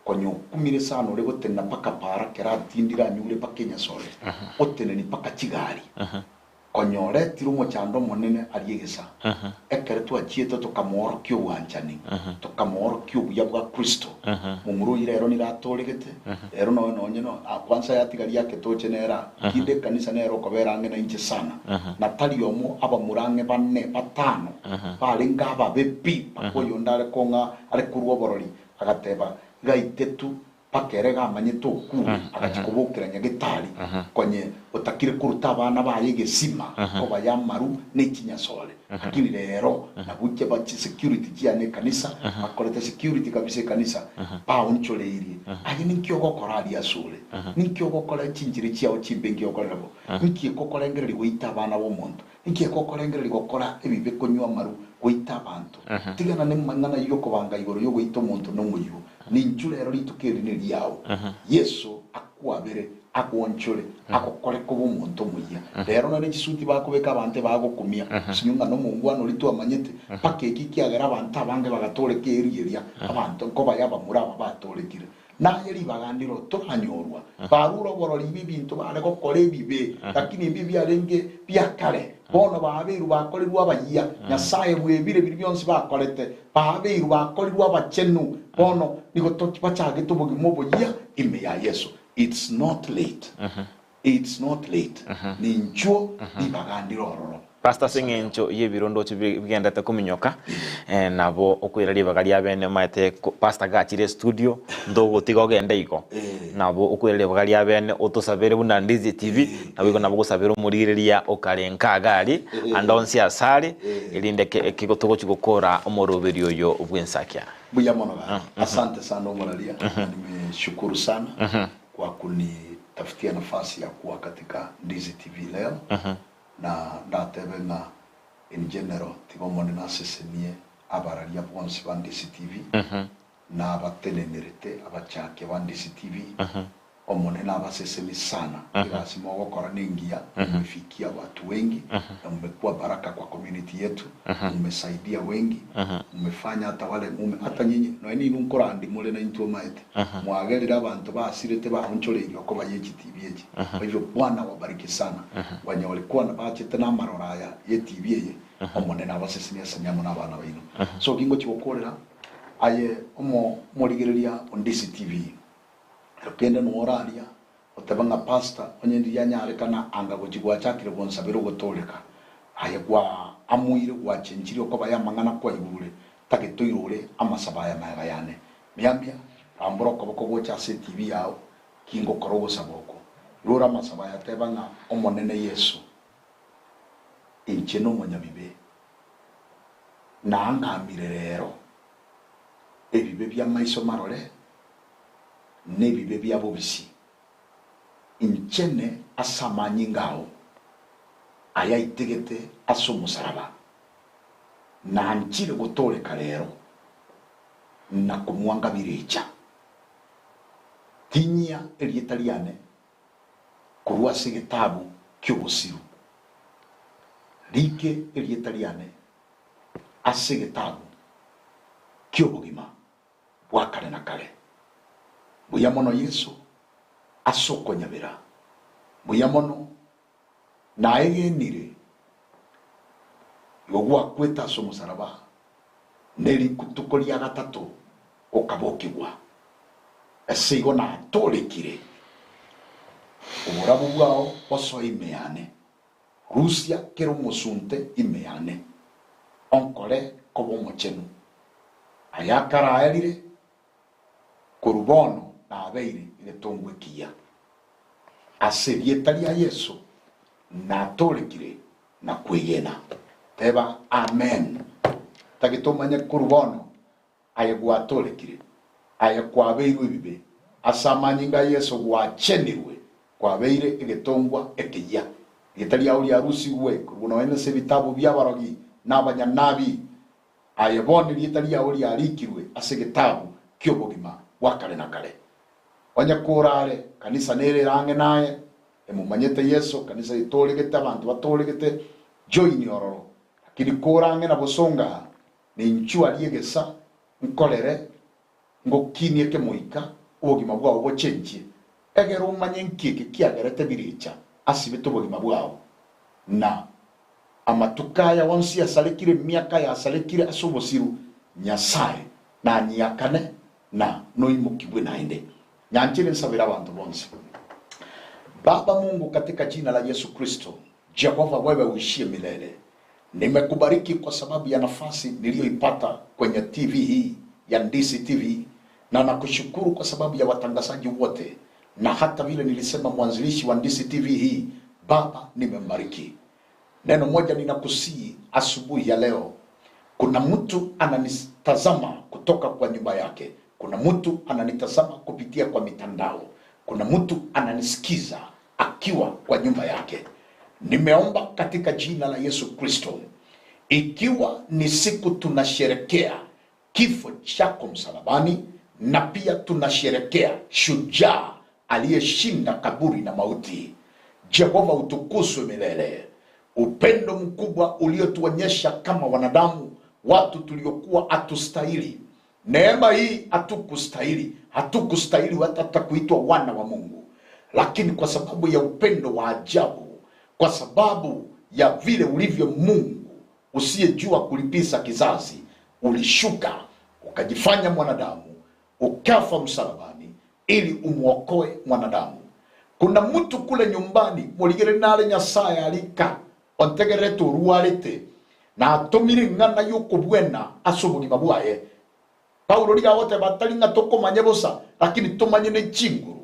Konya okumire sana ore gotenena paka para kero atindire anyure paka enyasore oteneni paka chigari. Konya oretire omochando omonene aria egesa, ekero twachiete tokamoorokia obwanchani, tokamoorokia obuya bwa Kristo. Momura oyio rero nigo atooregete, rero noyo nonye no ah, kwansa yatigaria ake toche nere aa, kinde ekanisa nere okobera ang'e nainche sana, na tari omo abamura ang'e bane, batano, barenge ababe pi, mpaka oyonde are kong'a are korwa oborori, agateba, Gaitetu. Mpaka ere iga amanyete okure, agachia kobokera nyagetari, konye otakire koruta abana baye egesima, koba y'amaru ne chinyasore. Lakini rero nabuche ba chisecurity chiane ekanisa, bakorete security kabisa ekanisa, baonchoreirie. Aye ninki ogokora aria asore? Ninki ogokora chinchera chiao chimbe inki ogokorera bo? Inki ekokorengereria goita abana b'omonto? Inki ekokorengereria gokora ebibe konywa amaru goita abanto? Tigana nemang'ana y'okobanga igoro y'ogoita omonto nomoyio. Ninchu rero rituko eri neriao. Yeso akwabere, agwonchore, agokore koba omonto omoyia. Rero nonye chisuti bakobeka abanto ebagokumia, sinyo ng'a nomongwana oria twamanyete, mpaka eki kiagera abanto abange bagatooreka eeri eria, abanto nkobaya abamura aba batoorekire. Naye ribaga ndiro toranyorwa. Barure oborori bw'ebinto bare gokora ebibe, lakini ebio biarenge bia kare. Bono baabeirwe bakorirwe abayia. Nyasae bw'ebire biria bionsi bakorete, baabeirwe bakorirwe abachenu. Bono nigo bachagete obogima oboyia ime ya Yeso. It's not late. It's not late. Ninchuo ribaga ndire ororo. Pastor ase eng'encho y'ebirondochi bigenderete kominyoka nabo okoira ribaga ria bene omanyete pastor gachire estudio ntogotiga ogende igo nabo okoira ribaga ria bene otosabere buna Ndizi TV nabo igo nabo ogosabera omorigereria okare nka iga aria ande onsi ase are erinde eke togochi gokora omoroberi oyo bw'ensakia. Mbuya mono gaki. Asante sana omoraria na nimeshukuru sana kwa kunitafutia nafasi ya kuwa katika Ndizi TV leo. Na ndatebe ng'a in general tiga Omonene asesenie abararia bonsi ba Ndisi TV, na abatenenerete abachakia ba Ndisi TV, Omonene abasesenie sana. Egasi mogokora nengiya, mumefikia watu wengi na mumekuwa baraka kwa community yetu, mumesaidia wengi, mumefanya hata wale mume hata nyinyi nonya ninwe nkorandi more naintwe omaete, mwagerire abanto basirete baonchoreirie okoba ye chitibi echi. Kwa hivyo Bwana awabariki sana. Banyore kwana bachete namaroro aya y'etibi eye, Omonene abasesenie asenie amo nabana baino. So gingochia gokorera aye omo omorigereria o Ndisi TV, ero kende noo oraria otebe ng'a pastor onye ndiria anyarekana anga gochia gwachakire gonsabera ogotooreka, aye kwa amuire gwachenchirie okoba y'amang'ana kwaigure tagete oirore amasabo aya magega yane. Mia mia, rambora okoboko gocha ase etibi yao Tingokora ogosaba oko. Rora amasabo aya teba ng'a, Omonene Yeso, inche nomonyabibe, naangamire rero ebibe bi'amaiso marore na ebibe bia bobisi. Inchene ase amanyinga ao ayaitegete ase omosaraba. Nanchire gotooreka rero na komwanga birecha. Tinyia erieta riane korwa ase egetabu ki'obosiru, rike erieta riane ase egetabu ki'obogima bwa kare na kare. Mbuya mono Yeso ase okonyabera, mbuya mono naegenire igo gwakwete ase omosaraba, ne rituko ria gatato okabokigwa. Ase igo natoorekire, oborabu bwao bosoe ime yane, rusia kera omosunte ime yane, onkore koba omochenu. Aya akaraerire, korwa bono nabeire egetongwa ekiya. Ase erieta ria Yeso natoorekire na kwegena. Teba, Amen. Tagete omanye korwa bono Aye gwatorekire, aye kwabeirwe ebibe, ase amanyinga a Yeso gwachenirwe, kwabeire egetongwa ekeyia. Rieta riao riarusigwe korwa nonya ase ebitabu bi'abarogi na abanyanabi, aye bono erieta riao riarikirwe ase egetabu ki'obogima bwa kare na kare. Onye korare, kanisa nere ere ang'e naye, emomanyete Yeso, kanisa etoregete, abanto batoregete, join ororo. Lakini kore ang'e na bosongo aa, Ninchwo aria egesa nkorere, ngokinie kemoika, obogima bwao bochenchie, egere omanye nki eke kiagerete birecha asibete obogima bwao, na amatuko aya onsi asarekire, emiaka yasarekire ase obosiru, Nyasae nanyiakane na noimokigwe naende. Nyanchere nsabere abanto bonsi. Baba Mungu, katika jina la Yesu Kristo, Jehova wewe uishie milele, Nimekubariki kwa sababu ya nafasi niliyoipata kwenye TV hii ya Ndisi TV. Na nakushukuru kwa sababu ya watangazaji wote, na hata vile nilisema mwanzilishi wa Ndisi TV hii, Baba, nimembariki. Neno moja ninakusihi asubuhi ya leo, kuna mtu ananitazama kutoka kwa nyumba yake, kuna mtu ananitazama kupitia kwa mitandao, kuna mtu ananisikiza akiwa kwa nyumba yake. Nimeomba katika jina la Yesu Kristo, ikiwa ni siku tunasherekea kifo chako msalabani, na pia tunasherekea shujaa aliyeshinda kaburi na mauti. Jehova, utukuzwe milele. Upendo mkubwa uliotuonyesha kama wanadamu, watu tuliokuwa hatustahili. Neema hii hatukustahili, hatukustahili hata kuitwa wana wa Mungu, lakini kwa sababu ya upendo wa ajabu, kwa sababu ya vile ulivyo Mungu usiyejua kulipiza kizazi, ulishuka ukajifanya mwanadamu, ukafa msalabani ili umwokoe mwanadamu. Kuna mtu kule nyumbani muligere nare Nyasaye alika ontegerete orwarete na atumire ng'ana yokobwena ase obogima bwaye. Paulo riga agoteba tari ng'a tokomanye bosa, lakini tomanye ne chinguru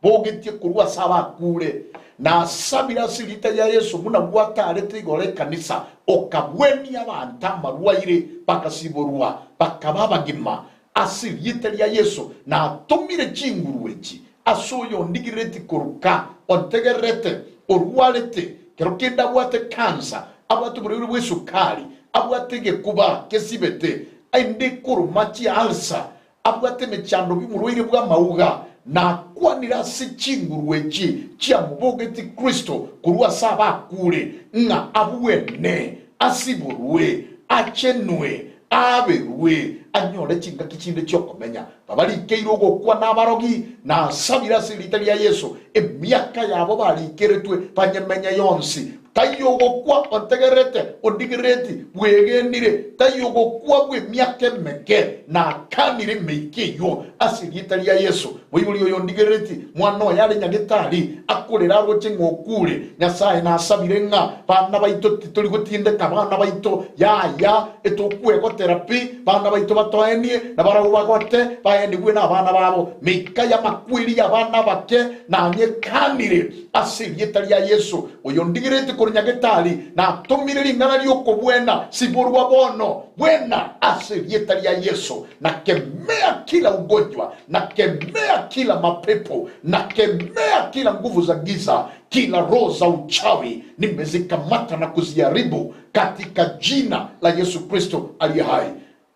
chiagobogetie korwa ase abakure, na asabire ase erieta ria Yeso buna gwatarete igoro ekanisa, okabwenia abanto amarwaire bagasiborwa bakaba abagima ase erieta ria Yeso, na atomire chinguru echi ase oyo ondigerereti koruka ontegererete orwarete kero kende abwate kansa, abwate oborwaire bwa esukari, abwate egekuba kesibete, ainde koroma chialsa, abwate emechando y'omorwaire bw'amauga, na akwanire ase chinguru echi chiamobogeti Kristo korwa ase abakure, ng'a abwene, asiborwe, achenwe, aberwe, anyore chingaki chinde chi'okomenya. Babarikeire ogokwa nabarogi, na asabire ase erieta ria Yeso, emiaka yabo barikeretwe banyemenye yonsi. Taiyo ogokwa ontegererete, ondigerereti, bwegenire, taiyo ogokwa bw'emiaka emeke, nakanire emeika eyio ase erieta ria Yeso. Moibori oyo ondigerereti, mwana oye are nyagetari, akorera aroche ng'a okure. Nyasae nasabire ng'a bana baito titori gotindeka abana baito, yaya, etokwegotera pi, bana baito batoenie, na barabwo bagote, baenigwe nabana babo. Meika y'amakweri y'abana abake nanyekanire ase erieta ria Yeso. Oyondigerete korwa nyagetari, natomire ring'ana ri'okobwena, siborwa bono, bwena ase erieta ria Yeso. Nakemea kila ugonjwa, nakemea kila mapepo, nakemea kila nguvu za giza, kila roho za uchawi, nimezikamata na kuziharibu katika jina la Yesu Kristo aliye hai.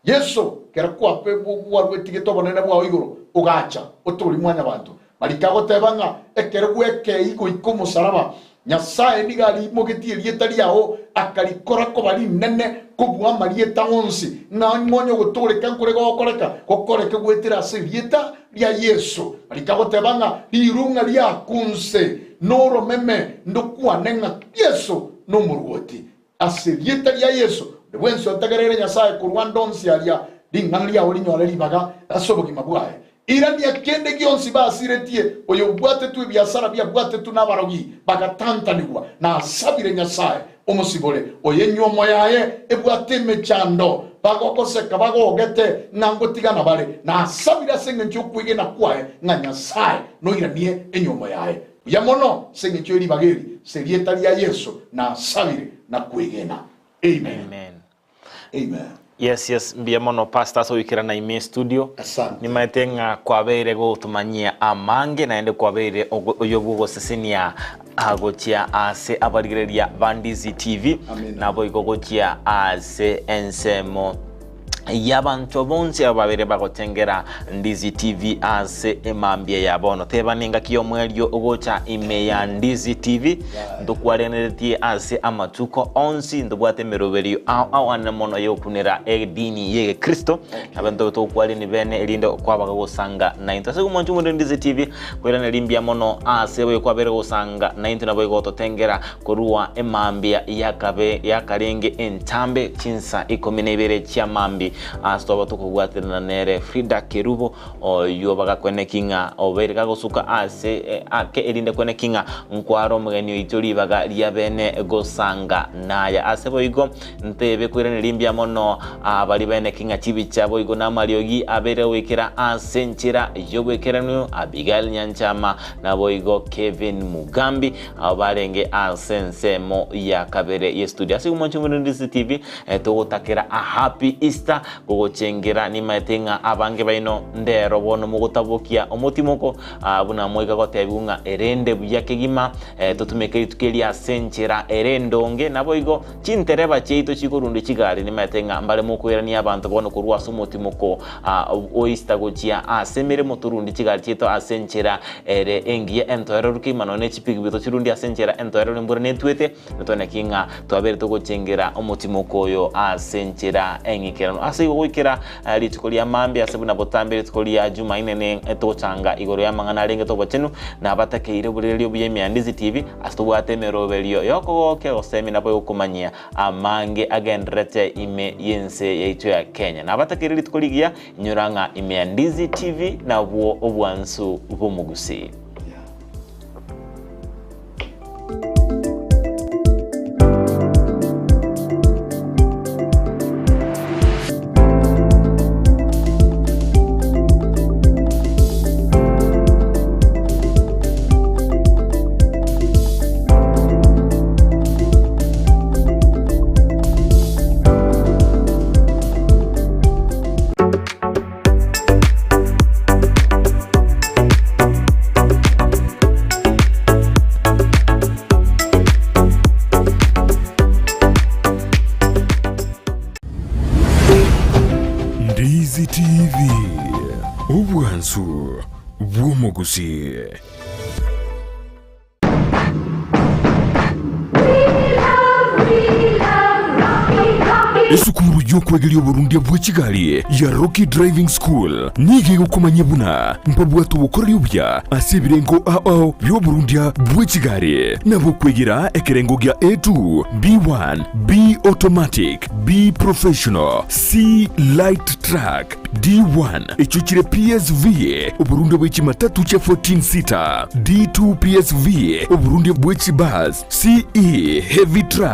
Yeso kera kwape bwarwetigete obonene bwao igoro, ogacha otoria mwanyabanto. Mariko agoteba ng'a ekero gwekei goika omosaraba, Nyasae nigo arimogetie erieta riao, akarikora koba rinene kobua amarieta onsi, ng'a ng'onye ogotooreka nkore gokoreka, gokoreke goetera ase erieta ria Yeso. Mariko agoteba ng'a rirung'a riakunse noromeme ndokwane ng'a Yeso nomorwoti. Ase erieta ria Yeso, onde bwensi otegereire Nyasae korwa ande onsi aria, ring'ana riao rinyore ribaga ase obogima bwaye. Irania kende gionsi basiretie, oyobwatetwe ebiasara biabwatetwe nabarogi bagatantanigwa, na asabire Nyasae omosibore, oyo enyuomo yaye ebwate emechando, bagogoseka bagogete ng'a ngotigana bare, na asabire ase engencho y'okwegena kwaye ng'a Nyasae noiranie enyuomo yaye. Buya mono ase engencho ye ribaga eri, ase erieta ria Yeso nasabire na kwegena. Amen. Amen. Amen. Yes, yes, mbuya mono pastor ase goikerana ime studio. Asante. Nimaete ng'a kwabeire gotomanyia amange naende kwabeire ogo- oyo bw'ogosesenia ah, gochia ase abarigereria ba Ndizi TV Amina. naboigo gochia ase ensemo y'abanto bonsi aba babere bagotengera Ndizi TV ase emambia ya bono. Teba nengaki y'omwerio ogocha ime ya Ndizi TV ntokwareneretie ase amatuko onsi ntobwate emeroberio ao ao ane mono yokunera edini y'egekristo abanto tokwareni bene erinde kwabaga gosanga naintwe ase omonche omorero Ndizi TV koiraneri mbuya mono ase boyo kwabere gosanga naintwe nabo igototengera Korwa emambia yakabe yakarenge entambe chinsa ikomi na ibere chia mambi. Ase twaba tokobwaterana nere Frida Kerubo oyio bagakweneki ng'a obeire gagosuka ase ake erinde kweneki ng'a nkware omogeni oito ribaga ria bene gosanga naya. Ase boigo ntebe koiraneria mbuya mono abaria beneki ng'a chibicha boigo namariogi abeire goikera ase enchera y'oboikeranu Abigail Nyanchama naboigo Kevin Mugambi abo barenge ase ensemo ya kabere y'estudio. Ase igo mwanche omorende TV Togotakera a happy Easter gogochengera nimaete ng'a abange baino ndero bono mogotabokia omotimoko buna moika gotebiwa ng'a erende buya kegima totumeke rituko eri ase enchera ere endonge naboigo chintereba chiaito chikorundia chigari nimaete ng'a mbare mokoirania abanto bono korwa ase omotimoko o Easter gochia ase emeremo torundie chigari chiaito ase enchera ere engiya entoereru kegima nonya ne chipikipiki tochirundie ase enchera entoereru embura netwete. Ntoeneki ng'a twabeire togochengera omotimoko oyo ase enchera eng'ikeranu. Ase igo goikera rituko ria mambia ase buna botambe rituko ria Jumaine ne togochanga igoro y'amang'ana arengete obochenu na abatakeire oborereria obuya ime ya Ndizi TV ase tobwate emeroberio y'okogokia gosemia nabo egokomanyia amange agendererete ime y'ense yaito ya Kenya. Nabatakeire rituko rigiya inyora ng'a ime ya Ndizi TV nabwo obwansu bw'omogusii. Ndizi TV, obwansu bw'omogusii. Esukuru y'okwegeria oborundia bwe chigari ya Rocky Driving School nigo egokomanyia buna mbabwate obokoreri obuya ase ebirengo ao bi'oborundia bwe chigari nabo okwegera ekerengo gia A2, B1, B Automatic, B Professional, C Light Truck, D1 echio chire PSV, oborundia bwe chimatatu chia 14 seater, D2 PSV, oborundia bwe chibus, CE Heavy Truck.